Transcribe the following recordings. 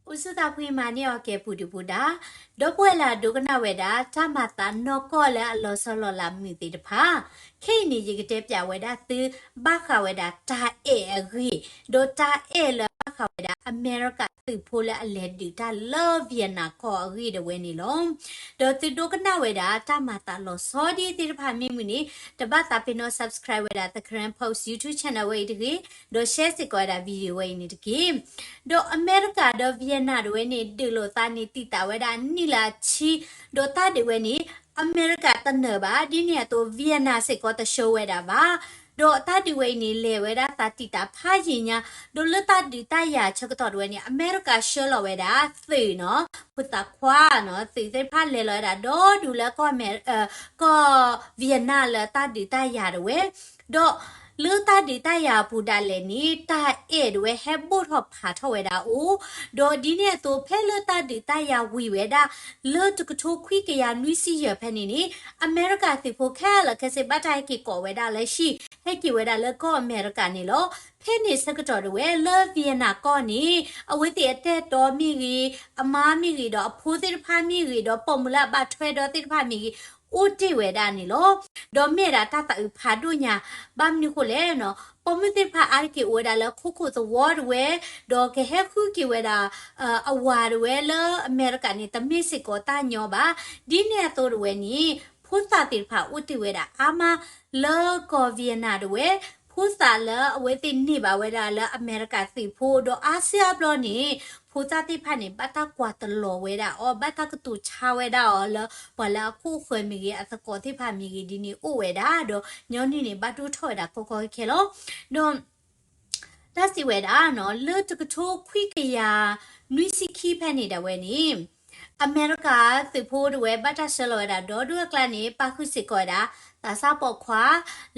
အိၣ်ဆူၣ်သးဖှံမၤန့ၢ်အီၤကဲပူၤဒုၣ်ပူၤဒါ, ဒီပုၢ်ဝဲၢ်လၢအဒိကနၣ်ဝဲဒၣ် တၢ်မၤသးနီၢ်ကီၢ်လၢအလီၤဆီလီၤလးမုာ်သ့ၣ်တဖၣ်, ခဲအံၤန့ၣ် ယကတဲပၠးဝဲဒၣ်သု ဘၣ်ဃးဝဲဒၣ်တၢ်အဲၣ်အဂ့ၢ်, ဒီးတၢ်အဲၣ်လၢဘၣ်ဃးဝဲဒၣ် အမဲရကၤသုးဖိလၢအလဲၤဒုးတၢ်လၢ Vietnam ကီၢ်အဂ့ၢ်ဒၣ်ဝဲန့ၣ်လီၤ. ဒီးသုဒိကနၣ်ဝဲဒၣ် တၢ်မၤသးလီၤဆီဒ်သ့ၣ်တဖၣ်မ့ၢ်မုာ်န့ၣ် တဘၣ်သးပ့ၤနီၣ် subscribe ဝဲဒၣ် The Karen Post YouTube channel ဝဲအံၤတဂ့ၤ, ဒီး share စ့ၢ်ကီးဝဲဒၣ် video ဝဲအံၤန့ၣ်တက့ၢ်. ဒီးအမဲရကၤဒီး Vietnam ဒၣ်ဝဲန့ၣ် ဒုးလိာ်သးန့ၣ် တံာ်တာ်ဝဲဒၣ်နံၣ်လၢအဆံ, ဒီးတၢ်ဒုးဝဲန့ၣ် အမဲရကၤတနၢၤဘၣ်, ဒ်န့ၣ်အသိး Vietnam စ့ၢ်ကီးတဆှၢဝဲဒၣ်ဘၣ်. ဒီးတၢ်ဒုးဝဲအံၤန့ၣ် လဲၤဝဲဒၣ်သးတံာ်တာ်ဖးယံာ်ညါ, ဒီးလၢတၢ်ဒုးတၢ်ယၤဆၢကတီၢ်ဒၣ်ဝဲန့ၣ် အမဲရကၤဆှၢလီၤဝဲဒၣ်သုးနီၤ, ဖိသၣ်ခွါနီၤ, သုးသ့ၣ်တဖၣ်လဲၤလီၤဝဲဒၣ်ဒီဒူၣ်လၢကီၢ် ကီၢ် Vietnam လၢတၢ်ဒုးတၢ်ယၤဒၣ်ဝဲ, ဒီးလၢတၢ်ဒုးတၢ်ယၤအပူၤဒၣ်လဲာ်န့ၣ် တၢ်အဲၣ်ဒၣ်ဝဲဟဲဘိၣ်ထီၣ်ဖးထီၣ်ဝဲဒၣ်အိၣ်, ဒီးဒ်န့ၣ်အသိး ဖဲလၢတၢ်ဒုးတၢ်ယၤဝံၤဝဲဒၣ် လၢတကထိခွံကယၤနွံဆံယဲၢ်ဖဲန့ၣ်န့ၣ် အမဲရကၤသုးဖိခဲလၢာ်ခဲဆ့ ဘၣ်တၢ်ဟဲက့ၤကိးဝဲဒၣ်လၢဟံၣ်, ဟဲက့ၤဝဲဒၣ်လၢကီၢ်အမဲရကၤန့ၣ်လီၤ. ဖဲန့ၣ်ဆၢကတီၢ်ဒၣ်ဝဲ လၢ Vietnam ကီၢ်န့ၣ် အဝဲသ့ၣ်အတၢ်အဲၣ်တီမ့ၢ်ဂ့ၤ, အမါမ့ၢ်ဂ့ၤ, ဒီးအဖိသ့ၣ်တဖၣ်မ့ၢ်ဂ့ၤ, ဒီးပိာ်မုၣ်လၢအဘၣ်ထွဲဒီးသ့ၣ်တဖၣ်မ့ၢ်ဂ့ၤ, အိၣ်တ့ၢ်ဝဲဒၣ်န့ၣ်လီၤ. ဒီးမ့ၢ်ဝဲဒၣ်တၢ်သးအုးဖးဒိၣ်ညါ, ဘၣ်မနုၤဃိလဲၣ်နီၤ, ပိာ်မုၣ်သ့ၣ်တဖၣ်အါတက့ၢ်အိၣ်ဝဲဒၣ်လၢခိခိၣ်သဝီဒၣ်ဝဲ, ဒီးကဟဲဃုက့ၤဝဲဒၣ် အဝၤဒၣ်ဝဲလၢအမဲရကၤန့ၣ် တမ့ၢ်စ့ၢ်ကီးတၢ်ညီဘၣ်. ဒ်န့ၣ်အသိးဒၣ်ဝဲန့ၣ် ဖိသၣ်သ့ၣ်တဖၣ်အိၣ်တ့ၢ်ဝဲဒၣ်အါမးလၢကီၢ် Vietnam ဒၣ်ဝဲ, ဖိသၣ်လၢအဝဲသ့ၣ်န့ၢ်ဘၣ်ဝဲဒၣ်လၢအမဲရကၤသုးဖိ ဒီးအါစုအါဘျီန့ၣ် ဖိသၣ်သ့ၣ်တဖၣ်န့ၣ် ဘၣ်တၢ်ကွၢ်တလီၤဝဲဒၣ်အီၤ, ဘၣ်တၢ်ကတိၤဆါဝဲဒၣ်အီၤလၢ ပှၤလၢအခိၣ်ဃၢၤမ့ၢ်ဂ့ၤ, အသကိးသ့ၣ်တဖၣ်မ့ၢ်ဂ့ၤ ဒ်န့ၣ်အိၣ်ဝဲဒၣ်, ဒီးညီနုၢ်န့ၣ် ဘၣ်ဒိၣ်ထီၣ်ဝဲဒၣ်ကီကီခဲခဲလီၤ. ဒီး တၢ်စံးဝဲဒၣ်နီၤ, လၢတကထိခွံကယၤနွံဆံခံဖဲန့ၣ်ဒၣ်ဝဲန့ၣ် အမဲရကၤသုးဖိဒၣ်ဝဲ ဘၣ်တၢ်ဆှၢလီၤဝဲဒၣ်ဒီဒူၣ်အကျါန့ၣ် ပာ်ဃုာ်စ့ၢ်ကီးဝဲဒၣ် သးစၢ်ပိာ်ခွါ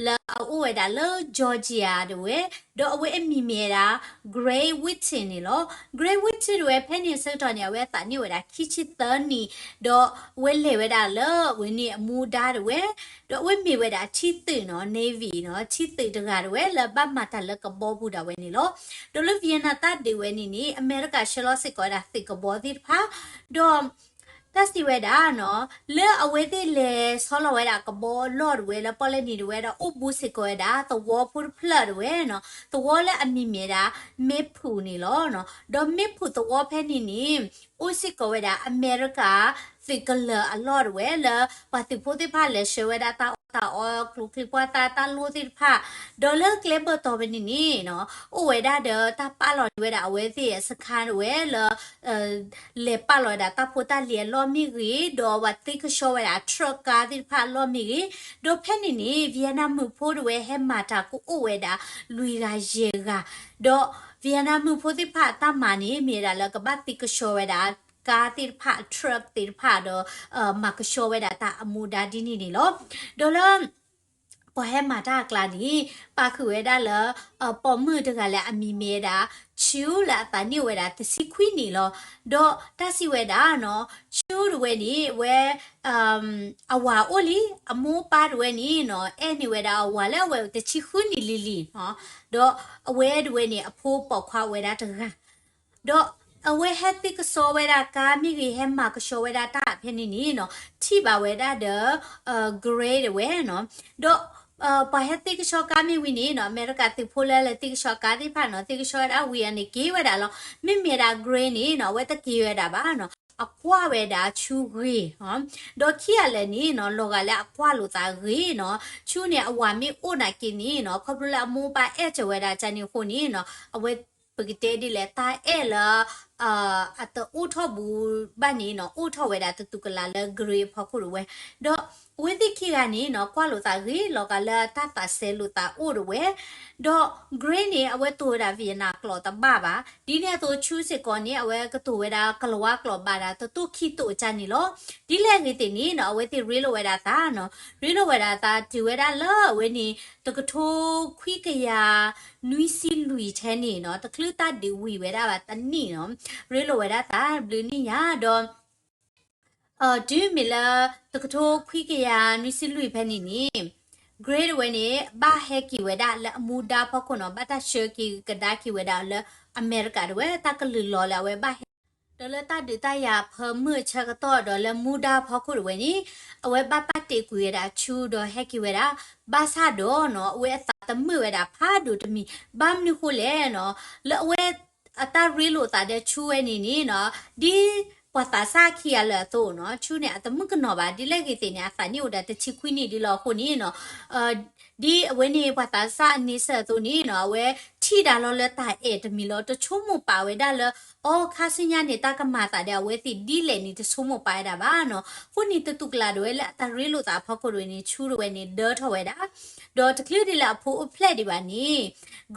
လၢအအိၣ်ဝဲဒၣ်လၢ Georgia ဒၣ်ဝဲ, ဒီးအဝဲအမံၤမ့ၢ်ဝဲဒၣ် Gray Whitting န့ၣ်လီၤ. Gray Whitting ဒၣ်ဝဲ ဖဲန့ၣ်ဆၢကတီၢ်န့ၣ် အဝဲအသးန့ၢ်ဝဲဒၣ်ခံဆံသၢနံၣ်, ဒီးအဝဲလဲၤဝဲဒၣ်လၢအဝဲန့ၣ်အမူဒါဒၣ်ဝဲ, ဒီးအဝဲမ့ၢ်ဝဲဒၣ်ထံသုးနီၤ, Navy နီၤ, ထံသုးတဂၤဒၣ်ဝဲ လၢဘၣ်မၤတၢ်လၢကဘီပူၤဒၣ်ဝဲန့ၣ်လီၤ. ဒီးလၢ Vietnam တၢ်ဒုးဝဲန့ၣ်န့ၣ် အမဲရကၤဆှၢလီၤစ့ၢ်ကီးဝဲဒၣ်သုးကဘီသ့ၣ်တဖၣ်, ဒီး တၢ်စံးဝဲဒၣ်နီၤ, လၢအဝဲသ့ၣ်လဲၤဆီလီၤဝဲဒၣ်ကဘီအလီၢ်ဒၣ်ဝဲ လၢပီၣ်လဲၣ်နံၤဒၣ်ဝဲဒီး အိၣ်ဘူးစ့ၢ်ကီးဝဲဒၣ် သဝီဖိတဖျၢၣ်ဒၣ်ဝဲနီၤ, သဝီလၢအမံၤမ့ၢ်ဝဲဒၣ် မ့ၣ်ဖူးန့ၣ်လီၤ. ဒီးမ့ၣ်ဖူးသဝီဖဲန့ၣ်န့ၣ် အိၣ်စ့ၢ်ကီးဝဲဒၣ်အမဲရကၤသုးကလၢၤအလီၢ်ဒၣ်ဝဲ လၢပှၤသုးဖိသ့ၣ်တဖၣ်လဲၤဆှၢဝဲဒၣ်တၢ်အီၣ်တၢ်အီ ကျိချံမျိာ်သၣ် တၢ်လိၣ်သ့ၣ်တဖၣ်, ဒီးလၢကျဲဘၢၣ်တီၤဖဲန့ၣ်န့ၣ်နီၤ, အိၣ်ဝဲဒၣ်ဒီးတၢ်ပာ်လီၤန့ၢ်ဝဲဒၣ်အဝဲသ့ၣ်အစခါဒၣ်ဝဲ လၢ လဲၤပာ်လီၤဝဲဒၣ်တၢ်ဖိတၢ်လံၤအလီၢ်မ့ၢ်ဂ့ၤ, ဒီးပှၤသ့ကဆှီဝဲဒၣ် truck ကါသ့ၣ်တဖၣ်အလီၢ်မ့ၢ်ဂ့ၤ, ဒီးဖဲန့ၣ်န့ၣ် Vietnam မုၣ်ဖိဒၣ်ဝဲဟဲမၤတၢ်ကအိၣ်ဝဲဒၣ် လွံၢ်ဂၤယဲၢ်ဂၤ, ဒီး Vietnam မုၣ်ဖိသ့ၣ်တဖၣ်အတၢ်မၤန့ၣ် မ့ၢ်ဝဲဒၣ်လၢကဘၣ်သ့ကဆှီဝဲဒၣ် ကါသ့ၣ်တဖၣ် truck သ့ၣ်တဖၣ်ဒီး မၤကဆှီဝဲဒၣ်တၢ်အမူဒါဒ်န့ၣ်န့ၣ်လီၤ. ဒီးလၢ ပှၤဟဲမၤတၢ်အကျါန့ၣ် ပာ်ဃုာ်ဝဲဒၣ်လၢ ပိာ်မုၣ်တဂၤလၢအမံၤမ့ၢ်ဝဲဒၣ် Chu လၢအသးန့ၢ်ဝဲဒၣ်တဆံခွံနံၣ်လီၤ. ဒီးတၢ်စံးဝဲဒၣ်နီၤ Chu ဒၣ်ဝဲန့ၣ် အဝဲ အဝၤအိၣ်လံ အမိၢ်အပၢ်ဒၣ်ဝဲန့ၣ်နီၤ အဲၣ်န့ၢ်ဝဲဒၣ်အဝၤလၢအဝဲတဆံဃုနံၣ်လံလံနီၤ. ဒီးအဝဲဒၣ်ဝဲန့ၣ် အဖိပိာ်ခွါအိၣ်ဝဲဒၣ်တဂၤ ဒီးအဝဲဟဲသ့ကဆှီဝဲဒၣ်ကါမ့ၢ်ဂ့ၤ ဟဲမၤကဆှီဝဲဒၣ်တၢ်ဖဲန့ၣ်န့ၣ်နီၤ ထံၣ်ဘၣ်ဝဲဒၣ်ဒီး Gray ဒၣ်ဝဲနီၤ. ဒီး ပှၤဟဲသ့ကဆှီကါမ့ၢ်ဝံၤန့ၣ်နီၤ အမဲရကၤသုးဖိလၢလဲၤသ့ကဆှီကါသ့ၣ်တဖၣ်နီၤ သ့ကဆှီဝဲဒၣ်ဝံၤအန့ၣ်က့ၤဝဲဒၣ်လီၤ. မ့မ့ၢ်ဝဲဒၣ် Gray န့ၣ်နီၤ အဝဲတက့ၤဝဲဒၣ်ဘၣ်နီၤ အကွၢ်ဝဲဒၣ် Chu ဂ့ၤနီၤ. ဒီးခံဂၤလၢာ်န့ၣ်နီၤ လီၤဂာ်လၢအကွၢ်လိာ်သးဂ့ၤနီၤ Chu န့ၣ် အဝၤမ့ၢ်အိၣ်နာ်က့န့ၣ်နီၤ ခီဖျိလၢအမိၢ်အပၢ်အဲၣ်စၢၤဝဲဒၣ်ကန့ၣ်အဃိန့ၣ်နီၤ အဝဲ ပကတဲဒ်လဲၣ် တၢ်အဲၣ်လၢ အတအိၣ်ထီၣ်ဘူးဘၣ်န့ၣ်နီၤ အိၣ်ထီၣ်ဝဲဒၣ်တတူၢ်ကလာ်လၢ Gray အဖီခိၣ်ဒၣ်ဝဲ. ဒီးအဝဲသ့ၣ်ခံဂၤန့ၣ်နီၤ ကွၢ်လိာ်သးဂ့ၤ လီၤဂာ်လၢတၢ်သးစဲလိာ်သးအိၣ်ဒၣ်ဝဲ. ဒီး Gray န့ၣ် အဝဲတိၢ်ဝဲဒၣ် Vietnam ကျိာ်တဘၣ်ဘၣ်. ဒ်န့ၣ်အသိး Chu စ့ၢ်ကီးန့ၣ် အဝဲကတိၢ်ဝဲဒၣ် ကလၤဝါကျိာ်ဘၣ်ဒၣ် တတိၢ်ခံတိၢ်အကန့ၣ်လီၤ. ဒ်လဲၣ်အဂ့ၢ်သ့ၣ်န့ၣ်နီၤ အဝဲသ့ၣ်ရ့လိာ်ဝဲဒၣ်သးနီၤ ရ့လိာ်ဝဲဒၣ်သးတုၤဝဲဒၣ်လၢအဝဲန့ၣ် တကထိခွံကယၤနွံဆံလွံၢ်ထဲန့ၣ်နီၤ တချုးတၢ်ဒုးဝံၤဝဲဒၣ်ဘၣ်တနံၣ်နီၤ ရ့လိာ်ဝဲဒၣ်သးဘျုးနံၣ်ညါဒီး တုၤမ့ၢ်လၢ တကထိခွံကယၤနွံဆံလွံၢ်ဖဲန့ၣ်န့ၣ် Gray ဒၣ်ဝဲန့ၣ် ဘၣ်ဟဲက့ၤဝဲဒၣ်လၢအမူဒါဖီခိၣ်နီၤ ဘၣ်တၢ်ဆှၢက့ၤကဒါက့ၤဝဲဒၣ်လၢအမဲရကၤဒၣ်ဝဲ တၢ်ကလုၢ်လီၤလၢအဝဲဘၣ်ဟဲ ဒီးလၢတၢ်ဒုးတၢ်ယၤဖၢမုၢ်အဆၢကတီၢ်ဒီးလၢမူဒါဖီခိၣ်တဝဲန့ၣ် အဝဲဘၣ်ပာ်တ့ၢ်ကွံာ်ဝဲဒၣ်ဆူဒီးဟဲက့ၤဝဲဒၣ်, ဘၣ်ဆၣ်ဒီးနီၤ အဝဲအသးတမုာ်ဝဲဒၣ်ဖးဒိၣ်တမံၤ, ဘၣ်မနုၤဃိလဲၣ်နီၤ လၢအဝဲအတၢ်ရ့လိာ်သးဒီးဆူဝဲန့ၣ်န့ၣ်နီၤ ဒ်ပှၤသးစၢ်ခံဂၤလၢာ်အသိးနီၤ ဆူန့ၣ်အတမုာ်ကနီၤဘၣ် ဒ်လဲၣ်ဂ့ၤသ့ၣ်န့ၣ် အသးနံၣ်အိၣ်ဒီးတဆံခွံနံၣ်ဒ်လီၤအဃိန့ၣ်နီၤ ဒ်အဝဲန့ၣ်ပှၤသးစၢ်အန့ဆၢၣ်အသိးန့ၣ်နီၤ အဝဲထံၣ်ဒၣ်လီၤလၢတၢ်အဲၣ်တမံၤလီၤ တဆိကမိၣ်ပာ်ဝဲဒၣ်လၢ အီ ခါဆူညါန့ၣ် တၢ်ကမၤသးဒီးအဝဲသ့ၣ်ဒ်လဲၣ်န့ၣ် တဆိကမိၣ်ပာ်ဝဲဒၣ်ဘၣ်နီၤ. အဃိန့ၣ် တတူၢ်ကလာ်ဒၣ်ဝဲလၢအတၢ်ရ့လိာ်သးအဖီခိၣ်တဝဲန့ၣ် ဆူတဝဲန့ၣ် ဒၢထီၣ်ဝဲဒၣ်, ဒီးတချုးဒ်လၢအဖိအိၣ်ဖျဲၣ်ဒံးဘၣ်န့ၣ်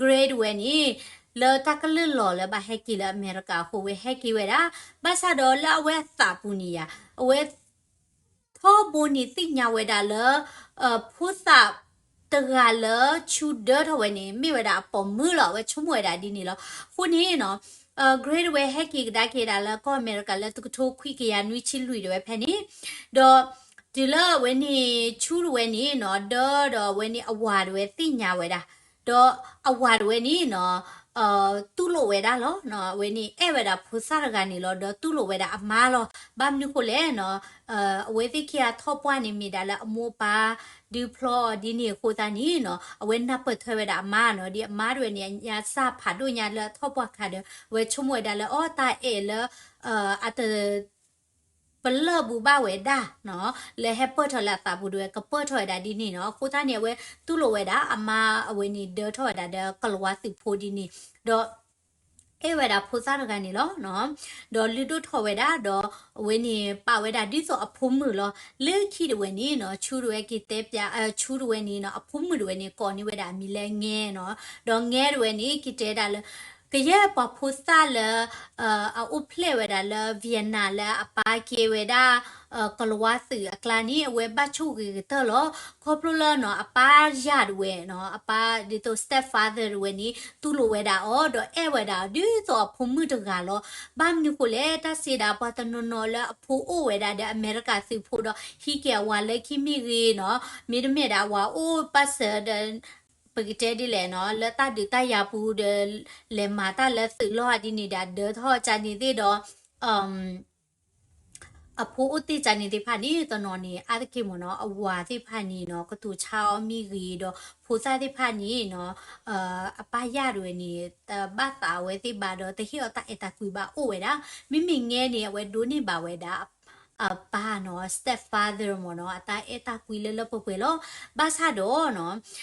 Gray တဝဲန့ၣ် လၢတၢ်ကလုၢ်လီၤလၢဘၣ်ဟဲက့ၤလၢအမဲရကၤအဃိ ဝဲဟဲက့ၤဝဲဒၣ်, ဘၣ်ဆၣ်ဒီးလၢအဝဲအသးပူၤန့ၣ်ယါ အဝဲ ထီဘိန့ၣ်သ့ၣ်ညါဝဲဒၣ်လၢ ဖိသၣ်တဂၤလၢဆူဒၢထီၣ်ဝဲန့ၣ် မ့ၢ်ဝဲဒၣ်အပိာ်မုၣ်လီၤ. အဝဲဆိကမိၣ်ဝဲဒၣ်ဒ်န့ၣ်လီၤ. အဃိန့ၣ်နီၤ Gray တဝဲဟဲက့ၤကဒါက့ၤဒၣ်လၢကီၢ်အမဲရကၤလၢတကထိခွံကယၤနွံဆံလွံၢ်တဝဲဖဲန့ၣ်, ဒီးတုၤလၢအဝဲန့ၣ်ဆူတဝဲန့ၣ်နီၤ ဒၢဒီးအဝဲန့ၣ်အဝၤတဝဲသ့ၣ်ညါဝဲဒၣ် ဒီးအဝၤတဝဲန့ၣ်နီၤ တူၢ်လိာ်ဝဲဒၣ်လီၤ. အဝဲန့ၣ်အဲၣ်ဝဲဒၣ်ဖိသၣ်တဂၤန့ၣ်လီၤ ဒီးတူၢ်လိာ်ဝဲဒၣ်အမါလီၤ. ဘၣ်မနုၤဃိလဲၣ်နီၤ အဝဲသ့ၣ်ခံဂၤထီၣ်ပှၢ်န့ၣ်မ့ၢ်ဒၣ်လၢအမိၢ်အပၢ်ဒုးဖျီအီၤဒ်န့ၣ်အဃိသတးန့ၣ်နီၤ အဝဲနၢ်ပၢၢ်ထွဲဝဲဒၣ်အမါနီၤ ဒ်အမါတဝဲန့ၣ် အညါစၢ်ဖးဒိၣ်ညါလၢအထီၣ်ပှၢ်ခါဒီး အဝဲဆိကမိၣ်ဝဲဒၣ်လၢအီ တၢ်အဲၣ်လၢ အတ ပလၢၢ်ဘူးဘၣ်ဝဲဒၣ်နီၤ လၢဟဲပၢၢ်ထီၣ်လၢအသးပူၤဒီး ကပၢၢ်ထီၣ်ဝဲဒၣ်ဒ်န့ၣ်နီၤ. အဃိသတးန့ၣ် အဝဲတူၢ်လိာ်ဝဲဒၣ်အမါ အဝဲန့ၣ်ဒၢထီၣ်ဝဲဒၣ်ဒီးကလၤဝါသုးဖိဒ်န့ၣ် ဒီးအဲၣ်ဝဲဒၣ်ဖိသၣ်တဂၤန့ၣ်လီၤ. ဒီးလုၢ်ဒိၣ်ထီၣ်ဝဲဒၣ်ဒီး အဝဲန့ၣ်ပာ်ဝဲဒၣ်ဒ်သိးအဖိမုၣ်လီၤ. လၢခံတဝဲန့ၣ်နီၤ ဆူတဝဲက့ၤတဲပျး ဆူတဝဲန့ၣ်နီၤ အဖိမုၣ်တဝဲန့ၣ် ကိးန့ၢ်ဝဲဒၣ်အမံၤလၢငဲနီၤ. ဒီးငဲတဝဲန့ၣ် က့ၤတဲဒၣ်လၢ ကယဲၢ်ပှၤဖိသၣ်လၢ အအိၣ်ဖျဲၣ်ဝဲဒၣ်လၢ Vietnam လၢအပၢ်ကဲဝဲဒၣ် ကလၤဝါသုးအကျါန့ၣ် အဝဲဘၣ်ဆိၣ်ဂ့ၤကတၢၢ်လီၤ. ခီဖျိလၢနီၤ အပၢ်ယၢ်တဝဲနီၤ အပၢ်ဒ်သိး stepfather တဝဲန့ၣ် တူၢ်လိာ်ဝဲဒၣ်အီၤ ဒီးအဲၣ်ဝဲဒၣ်အီၤဒ်သိးအဖိမုၣ်တဂၤလီၤ. ဘၣ်မနုၤဃိလဲၣ် တၢ်စံးဒၣ်ပှၤတနီၤနီၤလၢအဖိအိၣ်ဝဲဒၣ်ဒီးအမဲရကၤသုးဖိဒီး ဟံးက့ၤအဝၤလၢခံမ့ၢ်ဂ့ၤနီၤ မ့တမ့ၢ်ဒၣ်အဝၤအိၣ်ပၢ်စၢၤဒီး ပကတဲဒ်လဲၣ်နီၤ လၢတၢ်ဒုးတၢ်ယၤပူၤဒီး လဲၤမၤတၢ်လၢသုးလီၢ်ဒ်န့ၣ်ဒီး ဒၢထီၣ်ကန့ၣ်သ့ၣ်ဒီး အဖိအိၣ်တ့ၢ်ကန့ၣ်သ့ၣ်တဖၣ်န့ၣ် တနီၤန့ၣ် အါတက့ၢ်မ့ၢ်နီၤ အဝၤသ့ၣ်တဖၣ်န့ၣ်နီၤ ကတိၤဆါအီၤမ့ၢ်ဂ့ၤဒီး ဖိသၣ်သ့ၣ်တဖၣ်န့ၣ်နီၤ အပၢ်ယၢ်တဝဲန့ၣ် တဘၣ်သးအဝဲသ့ၣ်ဘၣ်ဒီး တဟ့ၣ်အီၤတၢ်အဲၣ်တၢ်ကွံဘၣ်အိၣ်ဝဲဒၣ်. မ့မ့ၢ်ငဲန့ၣ် အဝဲဒိးန့ၢ်ဘၣ်ဝဲဒၣ် အပၢ်နီၤ stepfather မ့ၢ်နီၤ အတၢ်အဲၣ်တၢ်ကွံလၢလၢပှဲၤပှဲၤလီၤ. ဘၣ်ဆၣ်ဒီးနီၤ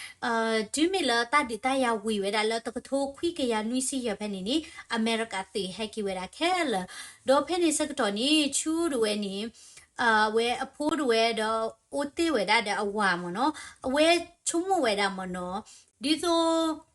တုၤမ့ၢ်လၢတၢ်ဒုးတၢ်ယၤဝံၤဝဲဒၣ်လၢတကထိခွံကယၤနွံဆံယဲၢ်ဖဲန့ၣ်န့ၣ် အမဲရကၤသုးဟဲက့ၤဝဲဒၣ်ခဲလၢာ်. ဒီးဖဲန့ၣ်ဆၢကတီၢ်န့ၣ် ဆူတဝဲန့ၣ် အဝဲအဖိတဝဲဒီးအိၣ်တ့ၢ်ဝဲဒၣ်ဒီးအဝၤမ့ၢ်နီၤ အဝဲဆိကမိၣ်ဝဲဒၣ်မ့ၢ်နီၤ ဒ်သိး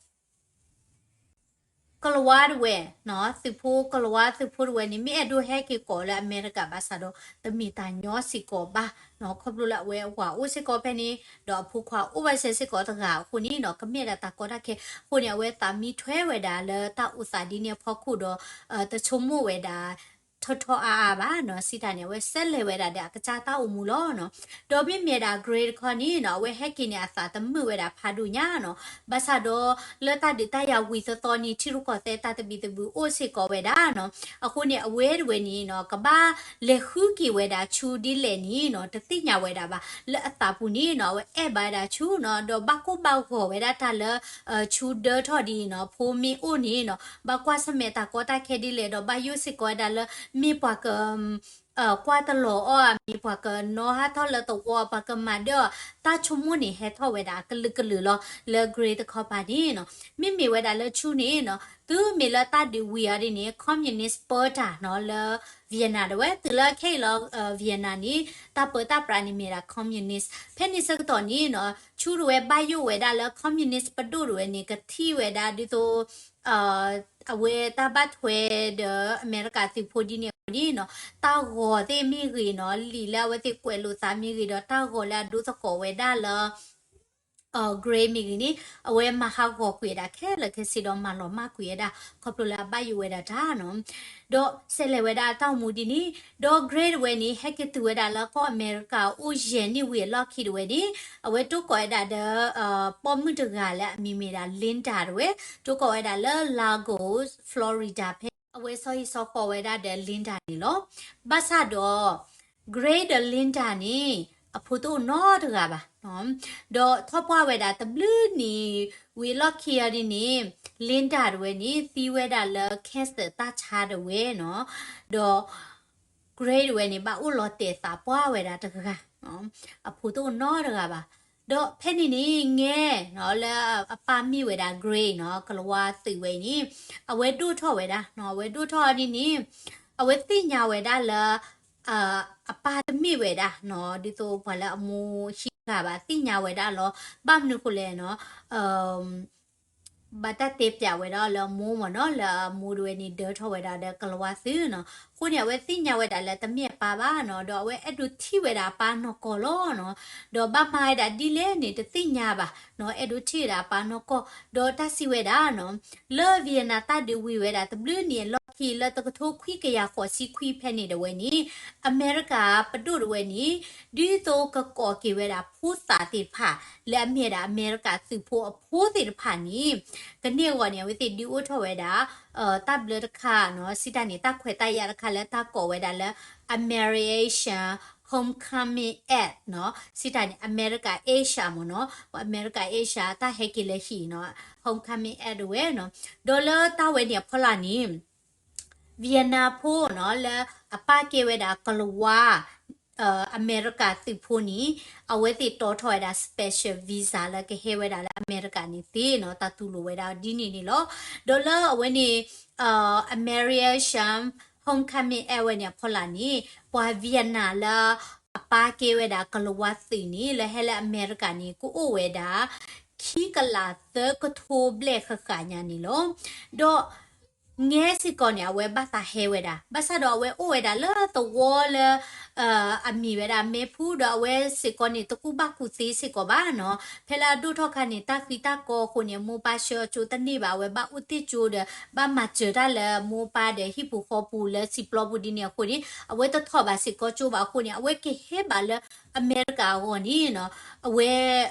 ကလၤဝါတဝဲနီၤ သုးဖိကလၤဝါသုးဖိတဝဲန့ၣ် မ့ၢ်အဲၣ်ဒိးဟဲက့ၤကိးလၢအမဲရကၤဘၣ်ဆၣ်ဒီး တမ့ၢ်တၢ်ညီစ့ၢ်ကီးဘၣ်နီၤ ခီဖျိလၢအဝဲအဝၤအိၣ်စ့ၢ်ကီးဖဲန့ၣ် ဒီးအဖိခွါအိၣ်ဝဲစဲစ့ၢ်ကီးတဂၤအဃိန့ၣ်နီၤ ကမ့ၢ်ဒၣ်တၢ်ကီတၢ်ခဲအဃိန့ၣ် အဝဲသးမံထွဲဝဲဒၣ်လၢတၢ်အိၣ်သးဒ်န့ၣ်အဖီခိၣ်ဒီး တဆိကမိၣ်ဝဲဒၣ် ထီထီအါအါဘၣ်နီၤ စံးတၢ်န့ၣ် အဝဲဆဲးလဲၤဝဲဒၣ်ဒီးအကစၢ်တၢ်အိၣ်မူလီၤနီၤ. ဒီးမ့မ့ၢ်ဒၣ် Gray တခီန့ၣ်နီၤ အဝဲဟဲက့ၤန့ၣ်အသးတမုာ်ဝဲဒၣ်ဖးဒိၣ်ညါနီၤ ဘၣ်ဆၣ်ဒီးလၢတၢ်ဒုးတၢ်ယၤဝံၤသီသီန့ၣ် ထံရူၢ်ကီၢ်သဲးတၢ်သဘံၣ်သဘုၣ်အိၣ်စ့ၢ်ကီးဝဲဒၣ်နီၤ အဃိန့ၣ် အဝဲတဝဲန့ၣ်နီၤ ကဘၣ်လဲၤဃုက့ၤဝဲဒၣ်ဆူဒ်လဲၣ်န့ၣ်နီၤ တသ့ၣ်ညါဝဲဒၣ်ဘၣ် လၢအသးပူၤန့ၣ်နီၤ အဝဲအဲၣ်ဘၣ်ဝဲဒၣ်ဆူနီၤ ဒီးဘၣ်ကိၢ်ဘၣ်ဂီၤဝဲဒၣ်တၢ်လၢ ဆူဒၢထီၣ်ဒ်နီၤ ဖိမ့ၢ်အိၣ်န့ၣ်နီၤ ဘၣ်ကွၢ်ဆၢၣ်မဲာ်တၢ်ကီတၢ်ခဲဒ်လဲၣ်ဒီး ဘၣ်ယိၣ်စ့ၢ်ကီးဝဲဒၣ်လၢ မ့ၢ်ပှၤက ကွၢ်တလီၤအီၤ မ့ၢ်ပှၤကနီၣ်ဟးထီၣ်လၢသဝီ ပှၤကမၤဒၢအီၤ တၢ်ဆိကမိၣ်န့ၣ် ဟဲထီၣ်ဝဲဒၣ်ကလုာ်ကလုာ်လီၤ လၢ Gray တခီပၤန့ၣ်နီၤ မ့မ့ၢ်ဝဲဒၣ်လၢဆူန့ၣ်နီၤ တုၤမ့ၢ်လၢတၢ်ဒုးဝံၤအီၤဒ်န့ၣ် communist ပၢတၢ်နီၤ လၢ Vietnam တဝဲ တုၤလၢခဲအံၤလီၤ Vietnam န့ၣ် တၢ်ပၢတၢ်ပြးန့ၣ်မ့ၢ်ဒၣ် communist ဖဲန့ၣ်ဆၢကတီၢ်န့ၣ်နီၤ ဆူတဝဲဘၣ်ယိၣ်ဝဲဒၣ်လၢ communist ပဒိၣ်တဝဲန့ၣ် ကထံၣ်ဝဲဒၣ်ဒ်သိး အဝဲတၢ်ဘၣ်ထွဲဒီးအမဲရကၤသုးဖိဒ်န့ၣ်အဃိန့ၣ်နီၤ တၢ်ဂီၤသ့ၣ်မ့ၢ်ဂ့ၤနီၤ လံာ်လၢအဝဲသ့ၣ်ကွဲးလိာ်သးမ့ၢ်ဂ့ၤဒီး တၢ်ဂီၤလၢအဒိသကိးဝဲဒၣ်လၢ Gray မ့ၢ်ဂ့ၤန့ၣ် အဝဲမၤဟးဂီၤကွံာ်ဝဲဒၣ်ခဲလၢာ်ခဲဆ့ဒီးမၤလီၤမၢ်ကွံာ်ဝဲဒၣ် ခီဖျိလၢအဘၣ်ယိၣ်ဝဲဒၣ်တၢ်နီၤ ဒီးဆဲးလဲၤဝဲဒၣ်အတၢ်အိၣ်မူဒ်န့ၣ် ဒီး Gray တဝဲန့ၣ် ဟဲက့ၤတုၤဝဲဒၣ်လၢကီၢ်အမဲရကၤအိၣ်ယဲၢ်နံၣ်ဝံၤအလီၢ်ခံတဝဲန့ၣ် အဝဲတိကိးဝဲဒၣ်ဒီး ပိာ်မုၣ်တဂၤလၢအမံၤမ့ၢ်ဒၣ် Linda တဝဲ တိကိးဝဲဒၣ်လၢ Largo Florida ဖဲ အဝဲစီၤဟံၣ်စီၤဃီၤဝဲဒၣ်ဒီး Linda န့ၣ်လီၤ. ဘၣ်ဆၣ်ဒီး Gray ဒီး Linda န့ၣ် အဖိတအိၣ်နီတဂၤဘၣ်. ဒီးထီၣ်ပှၢ်ဝဲဒၣ်တဘျုးနံၣ်ဝံၤအလီၢ်ခံအီၤဒ်န့ၣ် Linda တဝဲန့ၣ် သံဝဲဒၣ်လၢ cancer တၢ်ဆါတဝဲနီၤ. ဒီး Gray တဝဲန့ၣ် ဘၣ်အိၣ်လီၤတဲာ်သးပှၢ်ဝဲဒၣ်တဂၤ, အဖိတအိၣ်နီတဂၤဘၣ်. ဒီးဖဲန့ၣ်န့ၣ် ငဲနီၤ လၢအပၢ်မ့ၢ်ဝဲဒၣ် Gray နီၤ ကလၤဝါသုးဝဲအံၤန့ၣ် အဝဲဒိၣ်ထီၣ်ဝဲဒၣ်နီၤ, အဝဲဒိၣ်ထီၣ်အီၤဒ်န့ၣ် အဝဲသ့ၣ်ညါဝဲဒၣ်လၢ အပၢ်တမ့ၢ်ဝဲဒၣ်နီၤ, ဒ်သိးပှၤလၢအမိၢ်ဟံးတဂၤဘၣ် သ့ၣ်ညါဝဲဒၣ်လီၤ. ဘၣ်မနုၤဃိလဲၣ်နီၤ ဘၣ်တၢ်တဲပၠးဝဲဒၣ်လၢအမိၢ်မ့ၢ်နီၤ, လၢအမိၢ်တဝဲန့ၣ် ဒၢထီၣ်ဝဲဒၣ်ဒီးကလၤဝါသုးနီၤ. အဃိန့ၣ် အဝဲသ့ၣ်ညါဝဲဒၣ်လၢတမ့ၢ်အပၢ်ဘၣ်နီၤ, ဒီးအဝဲအဲၣ်ဒိးထံၣ်ဝဲဒၣ်အပၢ်နီၢ်ကီၢ်လီၤနီၤ. ဒီးဘၣ်မၤဝဲဒၣ်ဒ်လဲၣ်န့ၣ် တသ့ၣ်ညါဘၣ်နီၤ, အဲၣ်ဒိးထံၣ်ဝဲဒၣ်အပၢ်နီၢ်ကီၢ်. ဒီးတၢ်စံးဝဲဒၣ်နီၤ, လၢ Vietnam တၢ်ဒုးဝံၤဝဲဒၣ်တဘျုးနံၣ်အလီၢ်ခံ လၢတကထိခွံကယၤဃိးဆံခွံဖဲန့ၣ်တဝဲန့ၣ် အမဲရကၤပဒိၣ်တဝဲန့ၣ် ဒ်သိးကကိးက့ၤဝဲဒၣ်ဖိသၣ်သ့ၣ်တဖၣ် လၢအမ့ၢ်ဝဲဒၣ်အမဲရကၤသုးဖိအဖိသ့ၣ်တဖၣ်န့ၣ် ကန့ၢ်အဂီၢ်န့ၣ် အဝဲသ့ၣ်ဒုးအိၣ်ထီၣ်ဝဲဒၣ် တၢ်ဘျၢတခါနီၤ, စံးတၢ်န့ၣ် တၢ်ခွဲးတၢ်ယာ်တခါလၢတၢ်ကိးဝဲဒၣ်လၢ American Homecoming Act နီၤ, စံးတၢ်န့ၣ် အမဲရကၤ Asia မ့ၢ်နီၤ, အမဲရကၤ Asia တၢ်ဟဲက့ၤလၢဟံၣ်နီၤ, Homecoming Act တဝဲနီၤ. ဒီးလၢတၢ်ဝဲန့ၣ်အဖီလာ်န့ၣ် Vietnam ဖိနီၤ လၢအပၢ်ကဲဝဲဒၣ်ကလၤဝါ အမဲရကၤသုးဖိန့ၣ် အဝဲသ့ၣ်တီထီၣ်ဝဲဒၣ် special visa လၢကဟဲဝဲဒၣ်လၢအမဲရကၤန့ၣ်သ့နီၤ, တၢ်တူၢ်လိာ်ဝဲဒၣ်ဒ်န့ၣ်န့ၣ်လီၤ. ဒီးလၢအဝဲန့ၣ် American Homecoming Act ဝဲန့ၣ်အဖီလာ်န့ၣ် ပှၤ Vietnam လၢအပၢ်ကဲဝဲဒၣ်ကလၤဝါသုးန့ၣ် လၢဟဲလၢအမဲရကၤန့ၣ် ကအိၣ်ဝဲဒၣ် ခံကလးသၢကထိဘျဲၣ်ဃၣ်ဃၣ်ညါန့ၣ်လီၤ. ဒီး ငဲစ့ၢ်ကီးန့ၣ် အဝဲဘၣ်သးဟဲဝဲဒၣ်, ဘၣ်ဆၣ်ဒီးအဝဲအိၣ်ဝဲဒၣ်လၢသဝီလၢ အမံၤဝဲဒၣ်မဲဖူ, ဒီးအဝဲစ့ၢ်ကီးန့ၣ် တကူၣ်ဘၣ်ကူၣ်သ့စ့ၢ်ကီးဘၣ်နီၤ. ဖဲလၢအဒိၣ်ထီၣ်ခါန့ၣ် တၢ်ဃံတၢ်ကီအဃိန့ၣ် အမိၢ်ပၢ်ဆှၢအီၤကၠိတန့ၢ်ဘၣ်, အဝဲဘၣ်အိၣ်တ့ၢ်ကၠိဒီး ဘၣ်မၤစၢၤတၢ်လၢမိၢ်ပၢ်ဒီးဟံၣ်ပူၤဃီပူၤလၢစံာ်ပျီပူၤဒ်န့ၣ်အဃိန့ၣ် အဝဲတထီၣ်ဘၣ်စ့ၢ်ကီးကၠိဘၣ်အဃိန့ၣ် အဝဲကဟဲဘၣ်လၢအမဲရကၤအဂီၢ်န့ၣ်နီၤ, အဝဲ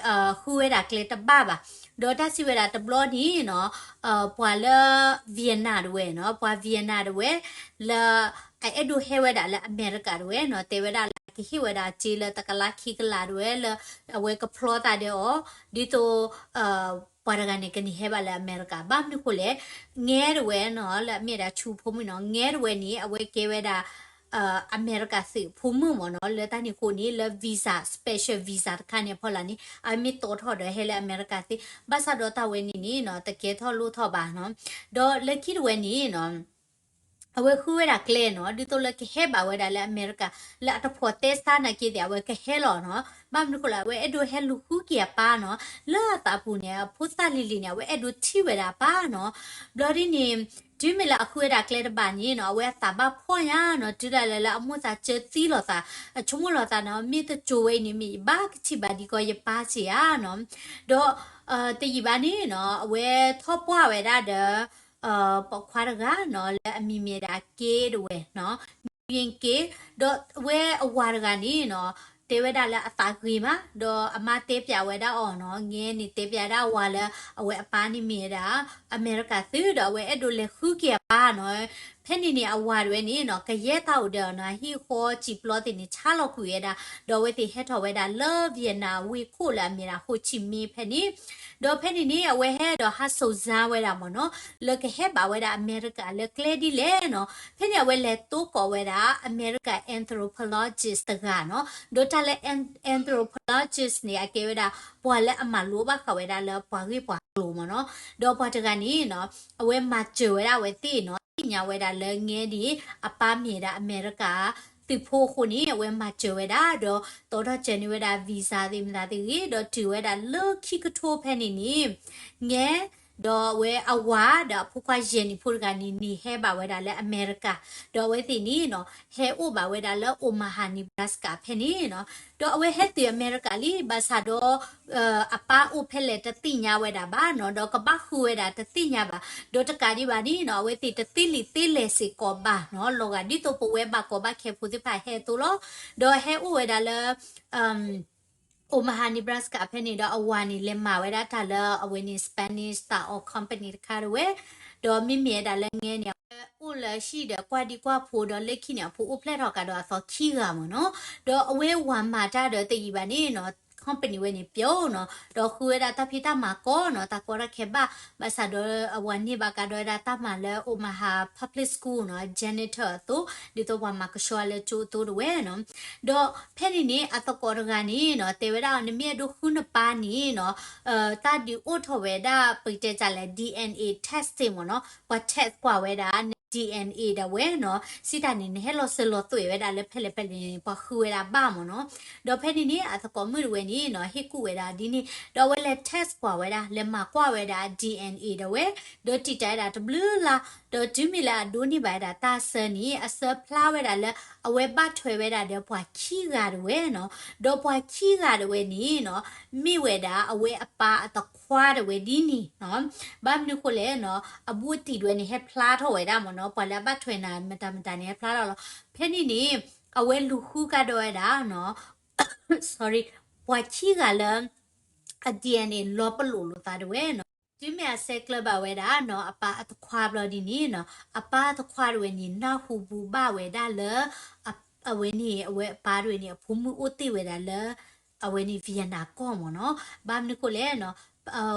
ဃုဝဲဒၣ်ကျဲတဘၣ်ဘၣ်. ဒီးတၢ်စံးဝဲဒၣ်တဘျီန့ၣ်နီၤ, ပှၤလၢ Vietnam တဝဲနီၤ, ပှၤ Vietnam တဝဲ လၢအအဲၣ်ဒိးဟဲဝဲဒၣ်လၢအမဲရကၤတဝဲနီၤ, တဲဝဲဒၣ်လၢအကဟ့ၣ်ဝဲဒၣ်စ့လၢတကလးခံကလးတဝဲလၢ အဝဲကဖျီသးဒီးအီၤ ဒ်သိး ပှၤတဂၤန့ၣ် ကန့ၢ်ဟဲဘၣ်လၢအမဲရကၤ. ဘၣ်မနုၤဃိလဲၣ်, ငဲတဝဲနီၤ လၢအမ့ၢ်ဒၣ်ဆူဖိမုၣ်နီၤ, ငဲတဝဲန့ၣ် အဝဲကဲဝဲဒၣ် အမဲရကၤသုးဖိမုၣ်မ့ၢ်နီၤ, လၢတၢ်န့ၣ်အဃိန့ၣ် လၢ visa, special visa တခါန့ၣ်အဖီလာ်န့ၣ် အမ့ၢ်တီထီၣ်ဒီးဟဲလၢအမဲရကၤသ့, ဘၣ်ဆၣ်ဒီးတၢ်ဝဲန့ၣ်န့ၣ်နီၤ တကဲထီၣ်လိၣ်ထီၣ်ဘၣ်နီၤ. ဒီးလၢခံတဝဲန့ၣ်နီၤ အဝဲဃုဝဲဒၣ်ကျဲနီၤ, ဒ်သိးလၢကဟဲဘၣ်ဝဲဒၣ်လၢအမဲရကၤ လၢအတဖိးတဲစါနာ်က့သ့ၣ် အဝဲကဟဲလီၤနီၤ. ဘၣ်မနုၤဃိလဲၣ် အဝဲအဲၣ်ဒိးဟဲလူၤဃုက့ၤအပၢ်နီၤ, လၢအသးပူၤန့ၣ် အဖိသၣ်လံၤလံၤန့ၣ် အဝဲအဲၣ်ဒိးထံၣ်ဝဲဒၣ်အပၢ်နီၤ. ဘျီဒ်န့ၣ် တုၤမ့ၢ်လၢအဃုဝဲဒၣ်ကျဲတဘၣ်န့ၣ်နီၤ အဝဲအသးဘၣ်ဖှီၣ်ညါနီၤ, တုၤဒၣ်လဲာ်လၢအမိၢ်သးစၢသံလိာ်သး, အဆိကမိၣ်လိာ်သးနီၤ, မ့ၢ်တစိၤဝဲအံၤန့ၣ် မ့ၢ်ယဘၣ်ကထံၣ်ဘၣ်ဒ်ကီးယပၢ်စ့ၢ်ဧါနီၤ. ဒီး တယံာ်ဘၣ်န့ၣ်နီၤ အဝဲထီၣ်ပှၢ်ဝဲဒၣ်ဒီး ပိာ်ခွါတဂၤနီၤ လၢအမံၤမ့ၢ်ဒၣ်က့တဝဲနီၤ, မံၤက့, ဒီးအဝဲအဝၤတဂၤန့ၣ်နီၤ တဲဝဲဒၣ်လၢအသးဂ့ၤမး, ဒီးအမါတဲပၠးဝဲဒၣ်အီၤနီၤ, ငဲန့ၣ်တဲပၠးဒၣ်အဝၤလၢ အဝဲအပၢ်န့ၣ်မ့ၢ်ဝဲဒၣ် အမဲရကၤသုး ဒီးအဝဲအဲၣ်ဒိးလဲၤဃုက့ၤအပၢ်နီၤ. ဖဲန့ၣ်န့ၣ် အဝၤတဝဲန့ၣ်နီၤ ကယဲၢ်တၢ်အိၣ်ဒီးနီၤ အဟံၣ်အဃီစံာ်ပျီသ့ၣ်န့ၣ် ဆါလီၤကွံာ်ဝဲဒၣ်, ဒီးအဝဲသ့ၣ်ဟဲထီၣ်ဝဲဒၣ်လၢ Vietnam ဝ့ၢ်ခိၣ်လၢအမ့ၢ်ဒၣ် Ho Chi Minh ဖဲန့ၣ်, ဒီးဖဲန့ၣ်န့ၣ် အဝဲဟဲဒီးဟးစိာ်စၢၤဝဲဒၣ်မ့ၢ်နီၤ လၢကဟဲဘၣ်ဝဲဒၣ်အမဲရကၤလၢကျဲဒ်လဲၣ်နီၤ. ဖဲန့ၣ် အဝဲလဲၤတိကိးဝဲဒၣ် အမဲရကၤ anthropologist တဂၤနီၤ, ဒီးတၢ်လၢ anthropologist န့ၣ် အကဲဝဲဒၣ် ပှၤလၢအမၤလိဘၣ်ဃးဝဲဒၣ်လၢပှၤဂ့ၢ်ပှၤကျိၤမ့ၢ်နီၤ, ဒီးပှၤတဂၤန့ၣ်နီၤ အဝဲမၤစၢၤဝဲဒၣ်အဝဲသ့ၣ်နီၤ, သ့ၣ်ညါဝဲဒၣ်လၢငဲဒ်အံၤ အပၢ်မ့ၢ်ဝဲဒၣ်အမဲရကၤသုးဖိအဃိန့ၣ် အဝဲမၤစၢၤဝဲဒၣ် ဒီးတီထီၣ်စၢၤန့ၢ်ဝဲဒၣ် visa သ့ၣ်မတၤသ့ၣ်ဂ့ၤ, ဒီးတုၤဝဲဒၣ်လၢခံကထိဖဲန့ၣ်န့ၣ် ငဲ ဒီးအဝဲအဝၤဒီးအဖိခွါယဲၢ်နံၣ်ဖိတဂၤန့ၣ် န့ၢ်ဟဲဘၣ်ဝဲဒၣ်လၢအမဲရကၤ, ဒီးအဝဲသ့ၣ်န့ၣ်နီၤ ဟဲအိၣ်ဘၣ်ဝဲဒၣ်လၢ Omaha Nebraska ဖဲန့ၣ်နီၤ, ဒီးအဝဲဟဲတုၤအမဲရကၤလံ, ဘၣ်ဆၣ်ဒီး အပၢ်အိၣ်ဖဲလဲၣ်တသ့ၣ်ညါဝဲဒၣ်ဘၣ်နီၤ, ဒီးကဘၣ်ဃုဝဲဒၣ်တသ့ၣ်ညါဘၣ်, ဒီးတကးဒံးဘၣ်န့ၣ်နီၤ အဝဲသ့ၣ်တသ့လံာ်သ့လဲၢ်စ့ၢ်ကီးဘၣ်နီၤ, လီၤဂာ်ဒ်သိးပဝဲဘၣ်ကီဘၣ်ခဲဖိသ့ၣ်တဖၣ်ဟဲအသိးလီၤ, ဒီးဟဲအိၣ်ဝဲဒၣ်လၢ Omaha Nebraska ဖဲန့ၣ်ဒီး အဝၤန့ၣ် လဲၤမၤဝဲဒၣ်တၢ်လၢအဝဲန့ၣ် Spanish သးအီ company တခါတဝဲ, ဒီးမ့မ့ၢ်ဝဲဒၣ်လၢအဝဲန့ၣ် အိၣ်လၢဟံၣ်ဒီးကွၢ်ဒံကွၢ်ဖိဒီးလၢခံန့ၣ် အဖိအိၣ်ဖျဲၣ်ထီၣ်ကဒီးအသီခံဂၤမ့ၢ်နီၤ, ဒီးအဝဲဝၤမၤတၢ်ဒီးတယံာ်ဘၣ်န့ၣ်နီၤ company ဝဲန့ၣ်ပျိနီၤ, ဒီးဃုဝဲဒၣ်တၢ်ဖံးတၢ်မၤကိးနီၤ တၢ်ကီတၢ်ခဲဘၣ်, ဘၣ်ဆၣ်ဒီးအဝၤန့ၢ်ဘၣ်ကဒီးဝဲဒၣ်တၢ်မၤလၢ Omaha Public School နီၤ janitor အသိး, ဒ်သိးပှၤမၤကဆှီလၢကၠိအသိးတဝဲနီၤ, ဒီးဖဲန့ၣ်န့ၣ် အသကိးတဂၤန့ၣ်နီၤ တဲဝဲဒၣ် နမ့ၢ်အဲၣ်ဒိးဃုနပၢ်န့ၣ်နီၤ တၢ်ဒုးအိၣ်ထီၣ်ဝဲဒၣ် ပတဲတၢ်လဲၣ် DNA testing မ့ၢ်နီၤ, ပှၤ test ကွၢ်ဝဲဒၣ် DNA ဒၣ်ဝဲနီၤ, စံးတၢ်န့ၣ် နဟဲလီၤစၢၤလီၤသွဲၣ်ဝဲဒၣ်လၢဖဲလဲၣ်ဖဲလဲၣ်န့ၣ် ပှၤဃုဝဲဒၣ်ဘၣ်မ့ၢ်နီၤ, ဒီးဖဲန့ၣ်န့ၣ် အသကိးမုၣ်တဝဲန့ၣ်နီၤ ဟ့ၣ်ကူၣ်ဝဲဒၣ်ဒ်န့ၣ် ဒီးအဝဲလဲၤ test ကွၢ်ဝဲဒၣ် လဲၤမၤကွၢ်ဝဲဒၣ် DNA ဒၣ်ဝဲ, ဒီးတံာ်တာ်ဝဲဒၣ်တဘျုးလါ, ဒီးတုၤမ့ၢ်လၢအဒိးန့ၢ်ဘၣ်ဝဲဒၣ်တၢ်ဆၢန့ၣ် အဆၢဖျါဝဲဒၣ်လၢ အဝဲဘၣ်ထွဲဝဲဒၣ်ဒီးပှၤခံဂၤတဝဲနီၤ, ဒီးပှၤခံဂၤတဝဲန့ၣ်နီၤ မ့ၢ်ဝဲဒၣ်အဝဲအပၢ်အတခွါတဝဲဒ်န့ၣ်နီၤ, ဘၣ်မနုၤဃိလဲၣ်နီၤ အဘူးအတံၢ်တဝဲန့ၣ် ဟဲဖျါထီၣ်ဝဲဒၣ်မ့ၢ်နီၤ, ပှၤလၢအဘၣ်ထွဲနၤမတၤမတၤန့ၣ် ဟဲဖျါထီၣ်လီၤ, ဖဲန့ၣ်န့ၣ် အဝဲလူၤဃုကဒီးဝဲဒၣ်နီၤ sorry ပှၤခံဂၤလၢ အ DNA လီၤပလိာ်လိာ်သးတဝဲနီၤ, တုၤမ့ၢ်အဆဲးကျၢဘၣ်ဝဲဒၣ်နီၤ အပၢ်အတခွါဘျီဒ်န့ၣ်နီၤ, အပၢ်အတခွါတဝဲန့ၣ် နၢ်ဟူဘူးဘၣ်ဝဲဒၣ်လၢ အဝဲန့ၣ် အဝဲအပၢ်တဝဲန့ၣ် အဖိမုၣ်အိၣ်တ့ၢ်ဝဲဒၣ်လၢ အဝဲန့ၣ် Vietnam ကီၢ်မ့ၢ်နီၤ, ဘၣ်မနုၤဃိလဲၣ်နီၤ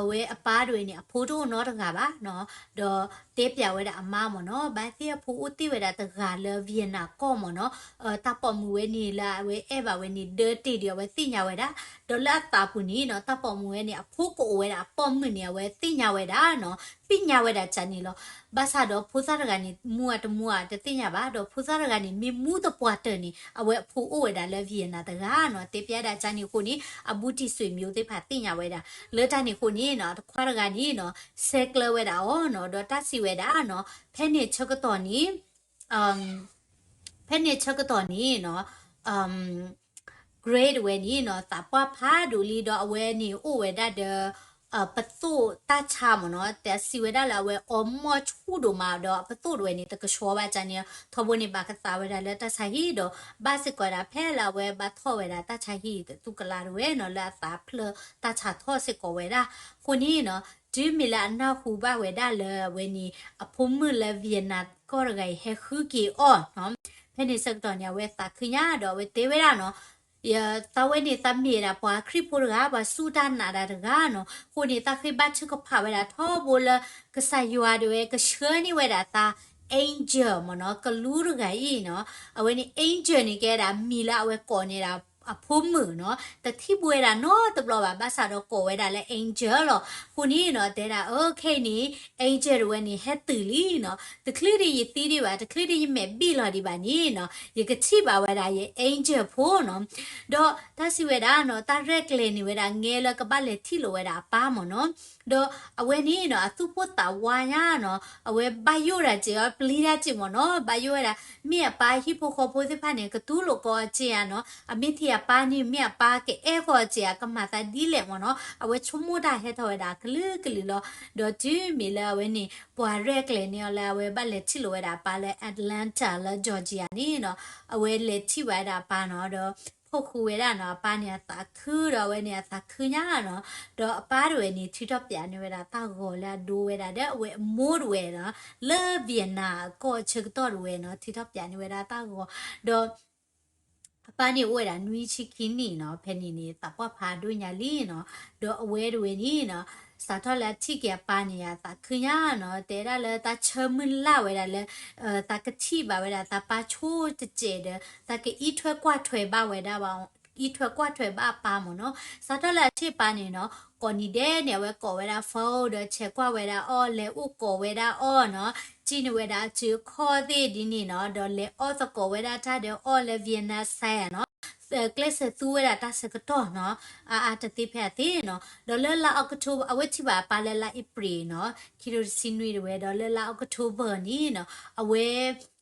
အဝဲအပၢ်တဝဲန့ၣ် အဖိတအိၣ်နီတဂၤဘၣ်နီၤ, ဒီးတဲပျးဝဲဒၣ်အမါမ့ၢ်နီၤ, ဘၣ်သ့ၣ်အဖိအိၣ်တ့ၢ်ဝဲဒၣ်တဂၤလၢ Vietnam ကီၢ်မ့ၢ်နီၤ, တၢ်ပိာ်မုၣ်ဝဲန့ၣ်လၢအဝဲအဲၣ်ဘၣ်ဝဲန့ၣ် ဒၢတ့ၢ်ဒီးအဝဲသ့ၣ်ညါဝဲဒၣ်, ဒီးလၢအသးပူၤန့ၣ်နီၤ တၢ်ပိာ်မုၣ်ဝဲန့ၣ် အဖိကအိၣ်ဝဲဒၣ်အပိာ်မုၣ်န့ၣ် အဝဲသ့ၣ်ညါဝဲဒၣ်နီၤ, သ့ၣ်ညါဝဲဒၣ်ကန့ၣ်လီၤ, ဘၣ်ဆၣ်ဒီးဖိသၣ်တဂၤန့ၣ် မူအတမူအတသ့ၣ်ညါဘၣ်, ဒီးဖိသၣ်တဂၤန့ၣ် မ့ၢ်မူသပှၢ်တၢၢ်န့ၣ် အဝဲအဖိအိၣ်ဝဲဒၣ်လၢ Vietnam တဂၤနီၤ, တဲပျးဒၣ်ကန့ၣ်အဃိန့ၣ် အဘူးတံၢ်ဆွေမျိုးသ့ၣ်တဖၣ်သ့ၣ်ညါဝဲဒၣ်, လၢတၢ်န့ၣ်အဃိန့ၣ်နီၤ အတခွါတဂၤန့ၣ်နီၤ ဆဲးကျၢဝဲဒၣ်အီၤနီၤ, ဒီးတၢ်စံးဝဲဒၣ်နီၤ ဖဲန့ၣ်ဆၢကတီၢ်န့ၣ် ဖဲန့ၣ်ဆၢကတီၢ်န့ၣ်နီၤ Gray တဝဲန့ၣ်နီၤ သးပှၢ်ဖးဒိၣ်လံ ဒီးအဝဲန့ၣ်အိၣ်ဝဲဒၣ်ဒီး ပသိၣ်တၢ်ဆါမ့ၢ်နီၤ, တၢ်စံးဝဲဒၣ်လၢအဝဲအီမီၢ်ဆူၣ်ဒိၣ်မးဒီး အပသိၣ်တဝဲန့ၣ် တကဆှီဘၣ်ကန့ၣ်, ထီဘိန့ၣ် ဘၣ်ကသးဝဲဒၣ်လၢတၢ်ဆါဟံၣ်ဒီး ဘၣ်စ့ၢ်ကီးဒၣ်ဖဲလၢအဝဲဘၣ်ထီၣ်ဝဲဒၣ်တၢ်ဆါဟံၣ်တသူကလးတဝဲနီၤ လၢအသးဖျၢၣ်တၢ်ဆါထီၣ်စ့ၢ်ကီးဝဲဒၣ်, အဃိန့ၣ်နီၤ တုၤမ့ၢ်လၢအနၢ်ဟူဘၣ်ဝဲဒၣ်လၢအဝဲန့ၣ် အဖိမုၣ်လၢ Vietnam ကီၢ်တဂၤအံၤ ဟဲဃုက့ၤအီၤနီၤ, ဖဲန့ၣ်ဆၢကတီၢ်န့ၣ် အဝဲသးခုညါဒီးအဝဲတဲဝဲဒၣ်နီၤ သးဝဲန့ၣ် သးမ့ၢ်ဝဲဒၣ်ပှၤခရံာ်ဖိတဂၤ ပှၤစူၢ်တၢ်နာ်တၢ်တဂၤနီၤ, အဃိန့ၣ် သးဃ့ဘါထုကဖၣ်ဝဲဒၣ်ထီဘိလၢ ကစၢ်ယွၤဒၣ်ဝဲကဆှၢန့ၢ်ဝဲဒၣ်သး angel မ့ၢ်နီၤ, ကလူးတဂၤအံၤနီၤ, အဝဲန့ၣ် angel န့ၣ်ကဲဒၣ်မံၤလၢအဝဲကိးန့ၢ်ဒၣ်အဖိမုၣ်နီၤ, တထံၣ်ဘၣ်ဝဲဒၣ်နီတဘျီဘၣ်, ဘၣ်ဆၣ်ဒီးကိးဝဲဒၣ်လၢ angel လီၤ. အဃိန့ၣ်နီၤ တဲဒၣ် အခဲအံၤန့ၣ် angel တဝဲန့ၣ် ဟဲတုၤလံနီၤ, တချုးဒံးယသံဒံးဘၣ်, တချုးဒံးယမဲာ်ဘံၣ်လီၤဒံးဘၣ်န့ၣ်နီၤ, ယကထံၣ်ဘၣ်ဝဲဒၣ်ယ angel ဖိနီၤ. ဒီးတၢ်စံးဝဲဒၣ်နီၤ တၢ်ရဲၣ်ကျဲၤန့ၢ်ဝဲဒၣ် ငဲလၢကဘၣ်လဲၤထံၣ်လိာ်ဝဲဒၣ်အပၢ်မ့ၢ်နီၤ. ဒီးအဝဲန့ၣ်နီၤ အသူၣ်ပိၢ်သးဝးညါနီၤ, အဝဲဘၣ်ယိၣ်ဒၣ်စ့ၢ်ကီး ပျံၤဒၣ်စ့ၢ်မ့ၢ်နီၤ, ဘၣ်ယိၣ်ဝဲဒၣ် မ့ၢ်အပၢ်ဟံၣ်ဖိဃီဖိသ့ၣ်တဖၣ်န့ၣ် ကတူၢ်လိာ်ကီးအီၤစ့ၢ်ဧါနီၤ, အမ့ၢ်ထံၣ်အပၢ်န့ၣ် မ့ၢ်အပၢ်ကအဲၣ်ဃီအီၤစ့ၢ်ဧါ, ကမၤသးဒ်လဲၣ်မ့ၢ်နီၤ, အဝဲဆိကမိၣ်တၢ်ဟဲထီၣ်ဝဲဒၣ်ကလုာ်ကလုာ်လီၤ. ဒီးတုၤမ့ၢ်လၢအဝဲန့ၣ် ပှၤရဲၣ်ကျဲၤန့ၢ်အီၤလၢအဝဲဘၣ်လဲၤထံၣ်လိာ်ဝဲဒၣ်အပၢ်လၢ Atlanta လၢ Georgia န့ၣ်နီၤ, အဝဲလဲၤထံၣ်ဘၣ်ဝဲဒၣ်အပၢ်နီၤ, ဒီး ဖီၣ်ဃုာ်ဝဲဒၣ်နီၤ, အပၢ်န့ၣ်အသးခု ဒီးအဝဲန့ၣ်အသးခုညါနီၤ, ဒီးအပၢ်တဝဲန့ၣ် ထုးထီၣ်ပျးန့ၢ်ဝဲဒၣ်တၢ်ဂီၤလၢအ ဒိ ဝဲဒၣ်ဒီးအဝဲအမိၢ်တဝဲနီၤ, လၢ Vietnam အကီၢ်ဆၢကတီၢ်တဝဲနီၤ, ထုးထီၣ်ပျးန့ၢ်ဝဲဒၣ်တၢ်ဂီၤ, ဒီး အပၢ်န့ၣ်အိၣ်ဝဲဒၣ်နွံဆံခံနံၣ်နီၤ, ဖဲန့ၣ်န့ၣ် သးပှၢ်ဖးဒိၣ်ညါလံနီၤ, ဒီးအဝဲတဝဲန့ၣ်နီၤ, စးထီၣ်လၢအထံၣ်က့ၤအပၢ်န့ၣ် အသးခုညါနီၤ, တဲဒၣ်လၢတၢ်ဆၢမုၢ်လၢ်ဝဲဒၣ်လၢ သးကထံၣ်ဘၣ်ဝဲဒၣ်သးပၢ်ဆိတစဲးဒီး သးကအံးထွဲကွၢ်ထွဲဘၣ်ဝဲဒၣ်ဘၣ်, အံးထွဲကွၢ်ထွဲဘၣ်အပၢ်မ့ၢ်နီၤ, စးထီၣ်လၢအထံၣ်အပၢ်န့ၣ်နီၤ, ကိးနံၤဒဲးန့ၣ် အဝဲကိးဝဲဒၣ် phone ဒီးဆဲးကွၢ်ဝဲဒၣ်အီၤ, လဲၤအိၣ်ကိးဝဲဒၣ်အီၤနီၤ, စံးန့ၢ်ဝဲဒၣ်အစုအခီၣ်သ့ၣ်ဒ်န့ၣ်နီၤ, ဒီးလဲၤအီၣ်သကိးဝဲဒၣ်တၢ်ဒီးအီၤလၢ Vietnam စဲးနီၤ, ကျဲးစၢးသူဝဲဒၣ်တၢ်ဆၢကတီၢ်နီၤ, အါအါတသ့ဖဲအသ့နီၤ, ဒီးလၢလါ October အဝဲထံၣ်ဘၣ်အပၢ်လၢလါ April နီၤ, ခံကထိတဆံနွံတဝဲ, ဒီးလၢလါ October န့ၣ်နီၤ, အဝဲ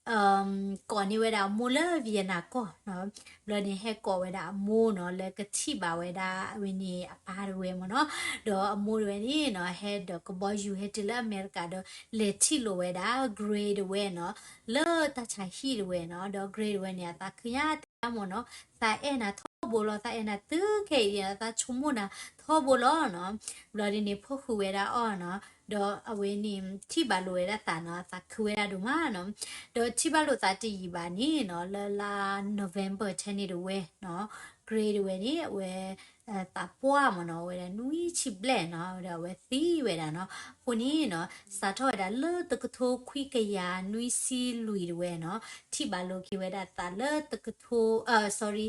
ကိးန့ၢ်ဝဲဒၣ်အမိၢ်လၢ Vietnam ကီၢ်နီၤ, ဘျီန့ၣ်ဟဲကိးဝဲဒၣ်အမိၢ်နီၤ, လၢကထံၣ်ဘၣ်ဝဲဒၣ်အဝဲန့ၣ်အပၢ်တဝဲမ့ၢ်နီၤ, ဒီးအမိၢ်တဝဲန့ၣ်နီၤ, ဟဲဒီးကဘီယူၤဟဲတုၤလၢအမဲရကၤဒီး လဲၤထံၣ်လိာ်ဝဲဒၣ် Gray တဝဲနီၤ, လၢတၢ်ဆါဟံၣ်တဝဲနီၤ, ဒီး Gray တဝဲန့ၣ် အသးခုညါ အဝဲသ့ၣ်တဲဝဲဒၣ်မ့ၢ်နီၤ, သးအဲၣ်နၤထီဘိလီၤ, သးအဲၣ်နၤတုၤခဲအံၤ သးဆိကမိၣ်နၤထီဘိလီၤနီၤ. ဘျီဒ်န့ၣ် ဖိၣ်ဃုာ်ဝဲဒၣ်အီၤနီၤ, ဒီးအဝဲန့ၣ် ထံၣ်ဘၣ်လိာ်ဝဲဒၣ်သးနီၤ, သးခုဝဲဒၣ်ဒိၣ်မးနီၤ. ဒီးထံၣ်ဘၣ်လိာ်သးတယံာ်ဘၣ်န့ၣ်နီၤ, လၢလါ November ထဲန့ၣ်တဝဲနီၤ, Gray တဝဲန့ၣ် အဝဲ သးပှၢ်မ့ၢ်နီၤ, အဝဲဒၣ်နွံဆံဘျဲၣ်နီၤ, ဒီးအဝဲသံဝဲဒၣ်နီၤ. အဃိန့ၣ်နီၤ, စးထီၣ်ဝဲဒၣ်လၢတကထိခွံကယၤနွံဆံလွံၢ်တဝဲနီၤ, ထံၣ်ဘၣ်လိာ်က့ၤဝဲဒၣ်သးလၢတကထိ, အ sorry,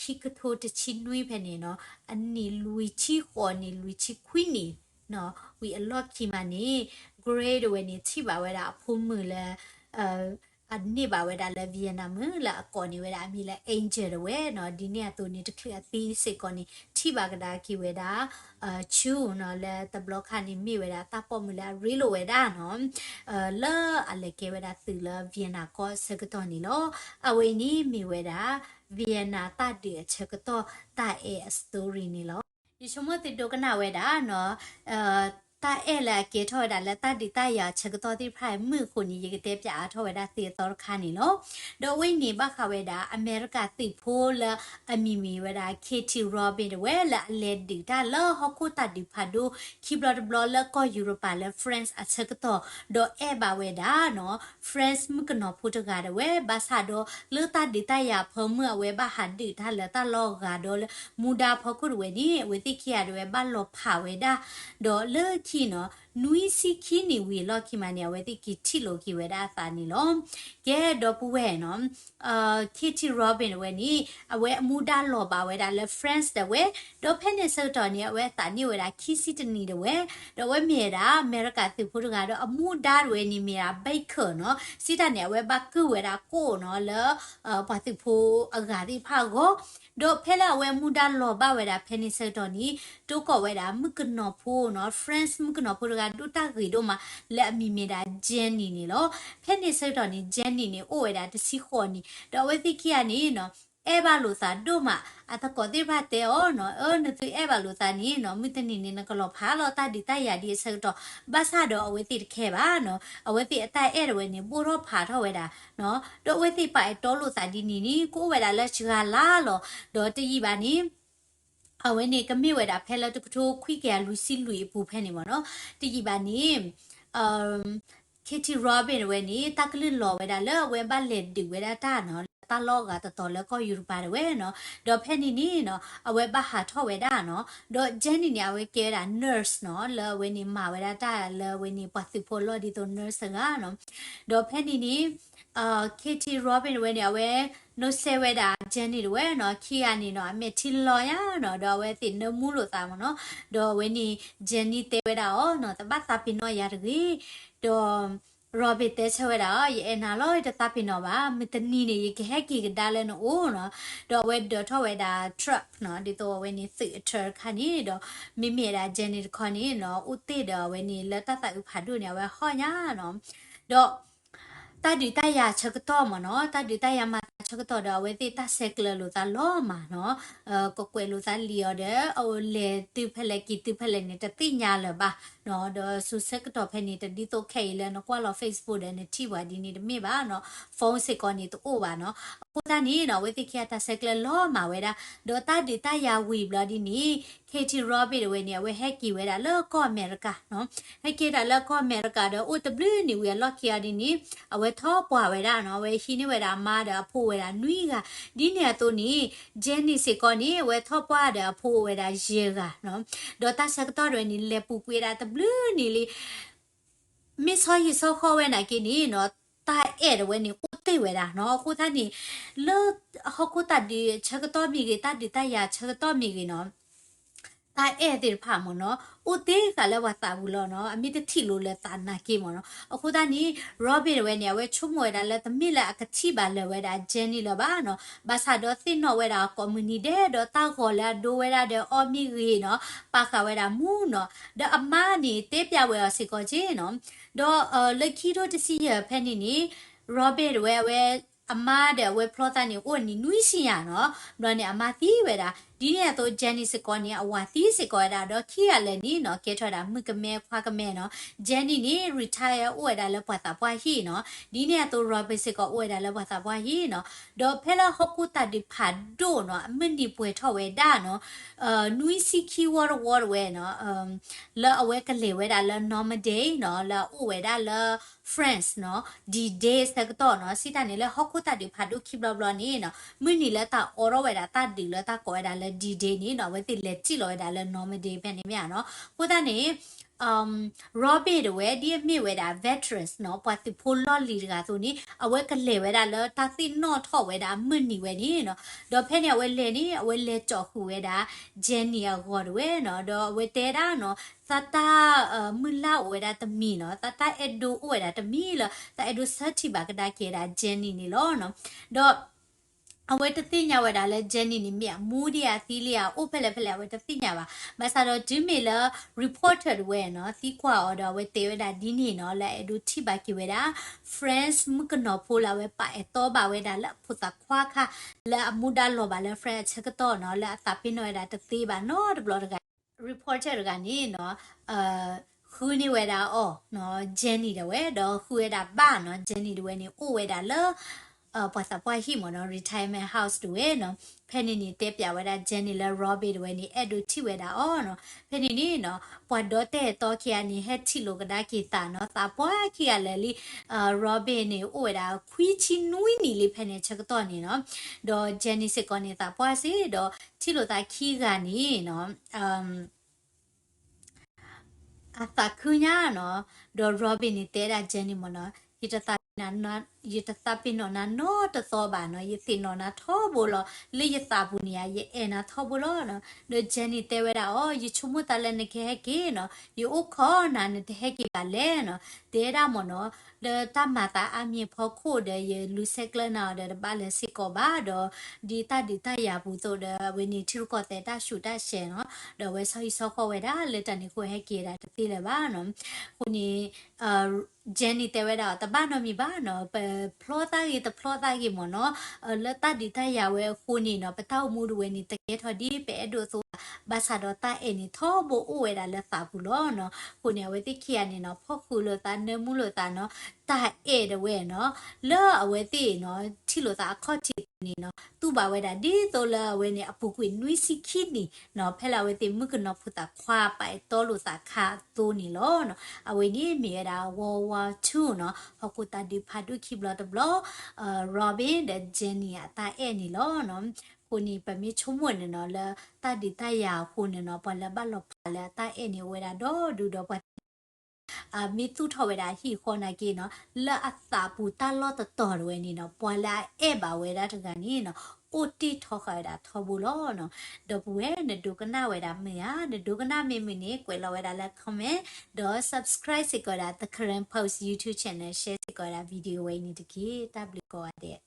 ခံကထိတဆံနွံဖဲန့ၣ်နီၤ, အနံၣ်လွံၢ်ဆံဃိးနံၣ် လွံၢ်ဆံခွံနံၣ်နီၤ, ဝံၤအလီၢ်ခံမးန့ၣ် Gray တဝဲန့ၣ် ထံၣ်ဘၣ်ဝဲဒၣ်အဖိမုၣ်လၢ အန့ၢ်ဘၣ်ဝဲဒၣ်လၢ Vietnam လၢအကိးန့ၢ်ဝဲဒၣ်အမံၤလၢ Angel တဝဲနီၤ. ဒ်န့ၣ်အသိးန့ၣ် တချုးအသံစ့ၢ်ကီးန့ၣ် ထံၣ်ဘၣ်ကဒါက့ၤဝဲဒၣ် Chu နီၤ, လၢတဘျီခါန့ၣ်မ့ၢ်ဝဲဒၣ်တၢ်ပိာ်မုၣ်လၢအရ့လိာ်ဝဲဒၣ်နီၤ, လၢအလဲၤကဲဝဲဒၣ်သုးလၢ Vietnam ကီၢ်အဆၢကတီၢ်န့ၣ်လီၤ. အဝဲအံၤန့ၣ်မ့ၢ်ဝဲဒၣ် Vietnam တၢ်ဒုးအဆၢကတီၢ်တၢ်အဲၣ်အ story န့ၣ်လီၤ. ယဆိကမိၣ်သုဒိကနၣ်ဝဲဒၣ်နီၤ, တၢ်အဲၣ်လၢအကဲထီၣ်ဝဲဒၣ်လၢတၢ်ဒုးတၢ်ယၤအဆၢကတီၢ်သ့ၣ်တဖၣ်မုာ်အဃိန့ၣ် ယကတဲပၠးအါထီၣ်ဝဲဒၣ်သုအသီတခါန့ၣ်လီၤ. ဒီးအဝဲအံၤန့ၣ် ဘၣ်ဃးဝဲဒၣ် အမဲရကၤသုးဖိလၢအမံၤမ့ၢ်ဝဲဒၣ် Katie Robin တဝဲ လၢအလဲၤဒုးတၢ်လၢဟီၣ်ခိၣ်တၢ်ဒုးဖးဒိၣ်ခံဘျီတဘျီလၢကီၢ်ယူရပၤလၢ France အဆၢကတီၢ်, ဒီးအဲၣ်ဘၣ်ဝဲဒၣ်နီၤ France မုၣ်ကနီၤဖိတဂၤတဝဲ, ဘၣ်ဆၣ်ဒီးလၢတၢ်ဒုးတၢ်ယၤအဖၢမုၢ် အဝဲဘၣ်ဟးဒုးတၢ်လၢတၢ်လီၢ်အဂၤဒီးလၢ မူဒါဖီခိၣ်တဝဲန့ၣ် အဝဲသ့ၣ်ခံဂၤတဝဲဘၣ်လီၤဖးဝဲဒၣ်, ဒီးလၢခံနီၤ နွံဆံခံနံၣ်ဝံၤအလီၢ်ခံမးန့ၣ် အဝဲသ့ၣ်က့ၤထံၣ်လိာ်က့ၤဝဲဒၣ်အသးန့ၣ်လီၤ. ကဲဒီပုၢ်ဝဲၢ်နီၤ, Katie Robin တဝဲန့ၣ် အဝဲအမူဒါလီၤဘၣ်ဝဲဒၣ်လၢ France တဝဲ, ဒီးဖဲန့ၣ်ဆၢကတီၢ်န့ၣ် အဝဲသးန့ၢ်ဝဲဒၣ်ခံဆံတနံၣ်တဝဲ, ဒီးအဝဲမ့ၢ်ဝဲဒၣ် အမဲရကၤသုးဖိတဂၤဒီးအမူဒါတဝဲန့ၣ်မ့ၢ်ဒၣ် biker နီၤ, စံးတၢ်န့ၣ် အဝဲဘၣ်ကုၢ်ဝဲဒၣ်ကိၣ်နီၤ လၢ ပှၤသုးဖိအဂၤသ့ၣ်တဖၣ်အဂီၢ်, ဒီးဖဲလၢအဝဲမူဒါလီၤဘၣ်ဝဲဒၣ်ဖဲန့ၣ်ဆၢကတီၢ်န့ၣ် တိကိးဝဲဒၣ်မုၣ်ကနီၤဖိနီၤ, France မုၣ်ကနီၤဖိတဂၤဒိၣ်တၢ်ဂ့ၤဒိၣ်မး လၢအမံၤမ့ၢ်ဒၣ် Jenny န့ၣ်လီၤ. ဖဲန့ၣ်ဆၢကတီၢ်န့ၣ် Jenny န့ၣ် အိၣ်ဝဲဒၣ်တဆံဃိးနံၣ်, ဒီးအဝဲသ့ၣ်ခံဂၤန့ၣ်နီၤ အဲၣ်ဘၣ်လိာ်သးဒိၣ်မး, အသကိးသ့ၣ်တဖၣ်တဲအီၤနီၤ, အၢ နသုအဲၣ်ဘၣ်လိာ်သးန့ၣ်နီၤ မုၢ်တနံၤန့ၣ် နကလီၤဖးလီၤတၢ်ဒုးတၢ်ယၤဒ်အဆၢကတီၢ်, ဘၣ်ဆၣ်ဒီးအဝဲသ့ၣ်တခဲဘၣ်နီၤ, အဝဲသ့ၣ်အတၢ်အဲၣ်တဝဲန့ၣ် ဘိၣ်ထီၣ်ဖးထီၣ်ဝဲဒၣ် ဒီးအဝဲသ့ၣ်ပာ်အဲၣ်တီလိာ်သးဒ်န့ၣ်န့ၣ် ကအိၣ်ဝဲဒၣ်လၢစှၤလါလီၤ. ဒီးတယံာ်ဘၣ်န့ၣ် အဝဲန့ၣ်ကမ့ၢ်ဝဲဒၣ်ဖဲလၢတကထိခွံကယၤလွံၢ်ဆံလွံၢ်အပူၤဖဲန့ၣ်မ့ၢ်နီၤ, တယံာ်ဘၣ်န့ၣ် Katie Robin တဝဲန့ၣ် တၢ်ကလုၢ်လီၤဝဲဒၣ်လၢအဝဲဘၣ်လဲၤဒုးဝဲဒၣ်တၢ်နီၤ လၢတၢ်လီၢ်အဂၤတတီၤလၢကီၢ်ယူရပၤတဝဲနီၤ, ဒီးဖဲန့ၣ်န့ၣ်နီၤ အဝဲဘၣ်ဟးထီၣ်ဝဲဒၣ်နီၤ, ဒီး Jenny န့ၣ် အဝဲကဲဝဲဒၣ် nurse နီၤ, လၢအဝဲန့ၣ်မၤဝဲဒၣ်တၢ်လၢအဝဲန့ၣ်ပှၤသုးဖိအလီၢ်ဒ်သိး nurse တဂၤနီၤ, ဒီးဖဲန့ၣ်န့ၣ် Katie Robin တဝဲန့ၣ် အဝဲနီၣ်စဲဝဲဒၣ် Jenny တဝဲနီၤ, ခံဂၤန့ၣ်နီၤ အမဲာ်ထံလီၤညါနီၤ, ဒီးအဝဲသ့ၣ်နၢမူလိာ်သးမ့ၢ်နီၤ, ဒီးအဝဲန့ၣ် Jenny တဲဝဲဒၣ်အီၤနီၤ တဘၣ်သးပ့ၤနီၣ်ယၤတဂ့ၤ, ဒီး Robin တဲဆၢဝဲဒၣ်အီၤ ယအဲၣ်နၤလီၤ ယတသးပ့ၤနီၣ်ဘၣ်, မုၢ်တနံၤန့ၣ် ယကဟဲက့ၤကဒါလၢနအိၣ်နီၤ, ဒီးအဝဲဒၢးထီၣ်ဝဲဒၣ် truck နီၤ, ဒ်သိးအဝဲန့ၣ်သုးအထၢတခါန့ၣ်, ဒီးမ့မ့ၢ်ဝဲဒၣ် Jenny တခီန့ၣ်နီၤ အိၣ်တ့ၢ်ဒီးအဝဲန့ၣ် လၢတၢ်သးအုးဖးဒိၣ်န့ၣ် အဝဲဟီၣ်ညါနီၤ, ဒီး တၢ်ဒုးတၢ်ယၤဆၢကတီၢ်မ့ၢ်နီၤ, တၢ်ဒုးတၢ်ယၤမၤသးဆၢကတီၢ်ဒီး အဝဲသ့ၣ်တၢ်ဆဲးကျၢလိာ်သးလီၤမးနီၤ, ကကွဲးလိာ်သးလံအီၤဒီး အအိၣ်လဲၤတုၤဖဲလဲၣ်က့ၤတုၤဖဲလဲၣ်န့ၣ် တသ့ၣ်ညါလၢၤဘၣ်နီၤ, ဒီးစိၤဆၢကတီၢ်ဖဲန့ၣ် တဒ်သိးခဲအံၤလၢနကွၢ်လီၤ Facebook ဒီးနထံၣ်ပှၤဒ်န့ၣ်တမ့ၢ်ဘၣ်နီၤ, phone စ့ၢ်ကီးန့ၣ်တအိၣ်ဘၣ်နီၤ, အဃိသတးန့ၣ်နီၤ အဝဲသ့ၣ်ခံဂၤတၢ်ဆဲးကျၢလီၤမးဝဲဒၣ်, ဒီးတၢ်ဒုးတၢ်ယၤဝံၤဘျီဒ်န့ၣ် Katie Robin တဝဲန့ၣ် အဝဲဟဲက့ၤဝဲဒၣ်လၢကီၢ်အမဲရကၤနီၤ, ဟဲက့ၤဒၣ်လၢကီၢ်အမဲရကၤဒီး အိၣ်တဘျုးနံၣ်ဝံၤအလီၢ်ခံအီၤဒ်န့ၣ် အဝဲထီၣ်ပှၢ်ဝဲဒၣ်နီၤ, အဝဲဟံးန့ၢ်ဝဲဒၣ်အမါဒီးအဖိဝဲဒၣ်နွံဂၤ, ဒ်န့ၣ်အသိးန့ၣ် Jenny စ့ၢ်ကီးန့ၣ် အဝဲထီၣ်ပှၢ်ဒီးအဖိဝဲဒၣ်ယဲၢ်ဂၤနီၤ, ဒီးတၢ်ဆၢကတီၢ်တဝဲန့ၣ် လဲၤပူၤကွံာ်ဝဲဒၣ်တဘျုးနံၣ်လံ မ့ၢ်ဆီဟံၣ်ဆီဃီဝဲနာ်က့န့ၣ်နီၤ, တၢ်အဲၣ်တဝဲန့ၣ် အိၣ်တ့ၢ်ဝဲဒၣ်နီၤ, အဃိသတးန့ၣ် လၢဟီၣ်ခိၣ်တၢ်ဒုးဆၢကတီၢ်မ့ၢ်ဂ့ၤ, တၢ်ဒုးတၢ်ယၤဆၢကတီၢ်မ့ၢ်ဂ့ၤနီၤ, တၢ်အဲၣ်သ့ၣ်တဖၣ်မ့ၢ်နီၤ, အိၣ်တ့ၢ်ဃာ်လၢပှၤသးပူၤလီၤနီၤ, အမ့ၢ်တထံၣ်လိာ်လၢသးနာ်က့မ့ၢ်နီၤ, အဃိသတးန့ၣ် Robin တဝဲန့ၣ် အဝဲဆိကမိၣ်ဝဲဒၣ်လၢတမ့ၢ်လၢအကထံၣ်ဘၣ်လၢၤဝဲဒၣ် Jenny လၢၤဘၣ်နီၤ, ဘၣ်ဆၣ်ဒီးသ့ၣ်နီၣ်ဝဲဒၣ်ကိးမုၢ်နံၤဒဲး ဒီးတၢ်ဂီၤလၢအဒိဝဲဒၣ်ဒီးအီၤမ့ၢ်ဂ့ၤနီၤ, ပာ်ဃာ်ဝဲဒၣ်မူနီၤ, ဒီးအမါန့ၣ်တဲပျးဝဲအီၤစ့ၢ်ကီးက့နီၤ, ဒီးလၢခံထိတဆံယဲၢ်ဖဲန့ၣ်န့ၣ် Robin တဝဲအဝဲ အမါဒီးအဝဲဖျီသးန့ၣ် အိၣ်နံၣ်နွံဆံညါနီၤ, ဘျီန့ၣ်အမါသံဝဲဒၣ်, ဒ်န့ၣ်အသိး Jenny စ့ၢ်ကီးန့ၣ် အဝၤသံစ့ၢ်ကီးဝဲဒၣ် ဒီးခံဂၤလၢာ်န့ၣ်နီၤ ကဲထီၣ်ဝဲဒၣ်မုၣ်ကမဲခွါကမဲနီၤ. Jenny န့ၣ် retire အိၣ်ဝဲဒၣ်လၢပှၤသးပှၢ်ဟံၣ်နီၤ. ဒ်န့ၣ်အသိး Robin စ့ၢ်ကီးအိၣ်ဝဲဒၣ်လၢပှၤသးပှၢ်ဟံၣ်နီၤ. ဒီးဖဲလၢဟီၣ်ခိၣ်သၣ်ဒုးဖးဒိၣ်နီၤ အမုၢ်နံၤပှဲၤထီၣ်ဝဲဒၣ်နီၤ နွံဆံခံဝီတဝီတဝဲနီၤ လၢအဝဲကလဲၤဝဲဒၣ်လၢ Normandy နီၤ လၢအအိၣ်ဝဲဒၣ်လၢ France နီၤ D-Day ဆၢကတီၢ်နီၤ စံးတၢ်န့ၣ်လၢဟီၣ်ခိၣ်သၣ်ဒုးဖးဒိၣ်ခံဘျီဘျီန့ၣ်နီၤ မုၢ်နံၤလၢတၢ်အိးထီၣ်ဝဲဒၣ်တၢ်ဒုးလၢတၢ်ကိးဝဲဒၣ်လၢ D-Day န့ၣ်နီၤ အဝဲသ့ၣ်လဲၤစံၣ်လီၤဝဲဒၣ်လၢ Normandy ဖဲန့ၣ်မ့ၢ်ဧါနီၤ. အဃိသတးန့ၣ် Robin တဝဲ ဒ်အမ့ၢ်ဝဲဒၣ် veterans နီၤ ပှၤသုးဖိလီၢ်လံၤတဂၤအသိးန့ၣ် အဝဲကလဲၤဝဲဒၣ်လၢတၢ်သ့ၣ်နီၣ်ထီၣ်ဝဲဒၣ်အမုၢ်နံၤဝဲန့ၣ်နီၤ. ဒီးဖဲန့ၣ်အဝဲလဲၤန့ၣ် အဝဲလဲၤကၠီၣ်ဃုာ်ဝဲဒၣ် Jenny အဂီၤတဝဲနီၤ. ဒီးအဝဲတဲဒၣ်နီၤ သးတၢ် မုၢ်လၢ်အိၣ်ဝဲဒၣ်တမံၤနီၤ သးတၢ်အဲၣ်ဒိးအိၣ်ဝဲဒၣ်တမံၤလၢ သးအဲၣ်ဒိးဆၢထံၣ်ဘၣ်ကဒါက့ၤဝဲဒၣ် Jenny န့ၣ်လီၤနီၤ. ဒီး အဝဲတသ့ၣ်ညါဝဲဒၣ်လၢ Jenny န့ၣ် မ့ၢ်အမူဒံးဧါသံလံဧါ အိၣ်ဖဲလဲၣ်ဖဲလဲၣ် အဝဲတသ့ၣ်ညါဘၣ်. ဘၣ်ဆၣ်ဒီးတုၤမ့ၢ်လၢ reporter တဝဲနီၤ သံကွၢ်အီၤဒီး အဝဲတဲဝဲဒၣ်ဒ်န့ၣ်နီၤ လၢအအဲၣ်ဒိးထံၣ်ဘၣ်က့ၤဝဲဒၣ် France မုၣ်ကနီၤဖိလၢအဝဲပာ်အဲၣ်တီဘၣ်ဝဲဒၣ်လၢအဖိသၣ်ခွါခါ လၢအမူဒါလီၤဘၣ်လၢ France အဆၢကတီၢ်နီၤ လၢအသးပ့ၤနီၣ်ဝဲဒၣ်တသ့ဘၣ်နီတဘျီတဂၤ reporter တဂၤန့ၣ်နီၤ ဃုန့ၢ်ဝဲဒၣ်အီၤ Jenny တဝဲ ဒီးဃုဝဲဒၣ်ဘၣ်နီၤ Jenny တဝဲန့ၣ် အိၣ်ဝဲဒၣ်လၢ ပှၤသးပှၢ်ဟံၣ်မ့ၢ်နီၤ retirement house တဝဲနီၤ. ဖဲန့ၣ်န့ၣ် တဲပၠးဝဲဒၣ် Jenny လၢ Robin တဝဲန့ၣ် အဲၣ်ဒိးထံၣ်ဝဲဒၣ်အီၤနီၤ. ဖဲန့ၣ်န့ၣ်နီၤ ပှၤဒီတၢ်အဲၣ်တီခံဂၤန့ၣ် ဟဲထံၣ်လိာ်ကဒါက့ၤသးနီၤ သးပှၢ်ခံဂၤလၢာ်လံ Robin န့ၣ် အိၣ်ဝဲဒၣ်ခွံဆံနွံနံၣ်လံ ဖဲန့ၣ်ဆၢကတီၢ်န့ၣ်နီၤ. ဒီး Jenny စ့ၢ်ကီးန့ၣ် သးပှၢ်စ့ၢ် ဒီးထံၣ်လိာ်သးခံဂၤန့ၣ်နီၤ အသးခုညါနီၤ. ဒီး Robin န့ၣ် တဲဒၣ် Jenny မ့ၢ်နီၤ ယတသးပ့ၤနီၣ်နၤနီတသီဘၣ်နီၤ ယသ့ၣ်နီၣ်နၤထီဘိလီၤ လၢယသးပူၤန့ၣ်ဧါ ယအဲၣ်နၤထီဘိလီၤနီၤ. ဒီး Jenny တဲဝဲဒၣ်အီၤ ယဆိကမိၣ်သးလၢနကဟဲက့ၤနီၤ ယအိၣ်ခိးနၤ နတဟဲက့ၤဘၣ်လဲၣ်နီၤ. တဲဒၣ်မ့ၢ်နီၤ လၢတၢ်မၤသးအါမံၤအဖီခိၣ်ဒီး ယလူၤဆဲးကျၢနၤအီၤဒီး တဘၣ်လၢၤစ့ၢ်ကီးဘၣ်ဒီး ဒ်တၢ်ဒုးတၢ်ယၤပူၤသိးဒီး အဝဲန့ၣ်ထံရူၢ်ကီၢ်သဲးတၢ်ဆူးတၢ်ဆဲးနီၤ ဒီးအဝဲဆီဟံၣ်ဆီဃီဝဲဒၣ်လၢတၢ်န့ၣ်အဃိဟဲက့ၤဒၣ်တသ့လၢၤဘၣ်နီၤ. အဃိန့ၣ် Jenny တဲဝဲဒၣ်အီၤ တဘၣ်နီတမံၤဘၣ်နီၤ ပဖျီသးဂ့ၤတဖျီသးဂ့ၤမ့ၢ်နီၤ လၢတၢ်ဒုးတၢ်ယၤဝဲအဃိန့ၣ်နီၤ ပတၢ်အိၣ်မူတဝဲန့ၣ် တကဲထီၣ်ဒ်ပအဲၣ်ဒိးအသိးဘၣ်. ဘၣ်ဆၣ်ဒီးတၢ်အဲၣ်န့ၣ်ထီဘိအိၣ်ဝဲဒၣ်လၢသးပူၤလီၤနီၤ. အဃိန့ၣ် အဝဲသ့ၣ်ခံဂၤန့ၣ်နီၤ ဖီၣ်ဃုာ်လိာ်သး နၢမူလိာ်သးနီၤ တၢ်အဲၣ်တဝဲနီၤ လၢအဝဲသ့ၣ်နီၤ ထံၣ်လိာ်သးအခီၣ်ထံးန့ၣ်နီၤ တူၢ်ဘၣ်ဝဲဒၣ်ဒ်သိးလၢအဝဲန့ၣ် အပူၤကွံာ်နွံဆံခံနံၣ်နီၤ ဖဲလၢအဝဲသ့ၣ်မုၣ်ကနီၤဖိသၣ်ခွါပာ်အဲၣ်တီလိာ်သးခါအသိးန့ၣ်လီၤနီၤ. အဝဲန့ၣ်မ့ၢ်ဝဲဒၣ် World War Two နီၤ ဟီၣ်ခိၣ်သၣ်ဒုးဖးဒိၣ်ခံဘျီတဘျီ Robin ဒီး Jenny အတၢ်အဲၣ်န့ၣ်လီၤနီၤ. အဃိန့ၣ် ပမ့ၢ်ဆိကမိၣ်န့ၣ်နီၤ လၢတၢ်ဒုးတၢ်ယၤအဃိန့ၣ်နီၤ ပှၤလၢဘၣ်လီၤဖးလၢအတၢ်အဲၣ်န့ၣ် အိၣ်ဝဲဒၣ်ဒီဒူၣ်ဒီးပှၤ မ့ၢ်သူၣ်ထီၣ်ဝဲဒၣ်ဟံၣ်ဃီနာ်က့နီၤ လၢအသးပူၤတၢ်လီၢ်တတီၤတဝဲန့ၣ်နီၤ ပှၤလၢအအဲၣ်ဘၣ်ဝဲဒၣ်တဂၤန့ၣ်နီၤ အိၣ်တ့ၢ်ထီဃာ်ဝဲဒၣ်ထီဘိလီၤနီၤ. ဒီပုၢ်ဝဲၢ် နဒိကနၣ်ဝဲဒၣ်မုာ်ဧါ, နဒိကနၣ်မ့ၢ်မုာ်န့ၣ် ကွဲးလီၤဝဲဒၣ်လၢ comment ဒီး subscribe စ့ၢ်ကီးဝဲဒၣ် The Karen Post YouTube channel, share စ့ၢ်ကီးဝဲဒၣ် video ဝဲအံၤန့ၣ်တက့ၢ်. တၢ်ဘျုးကိးဂၤဒဲး.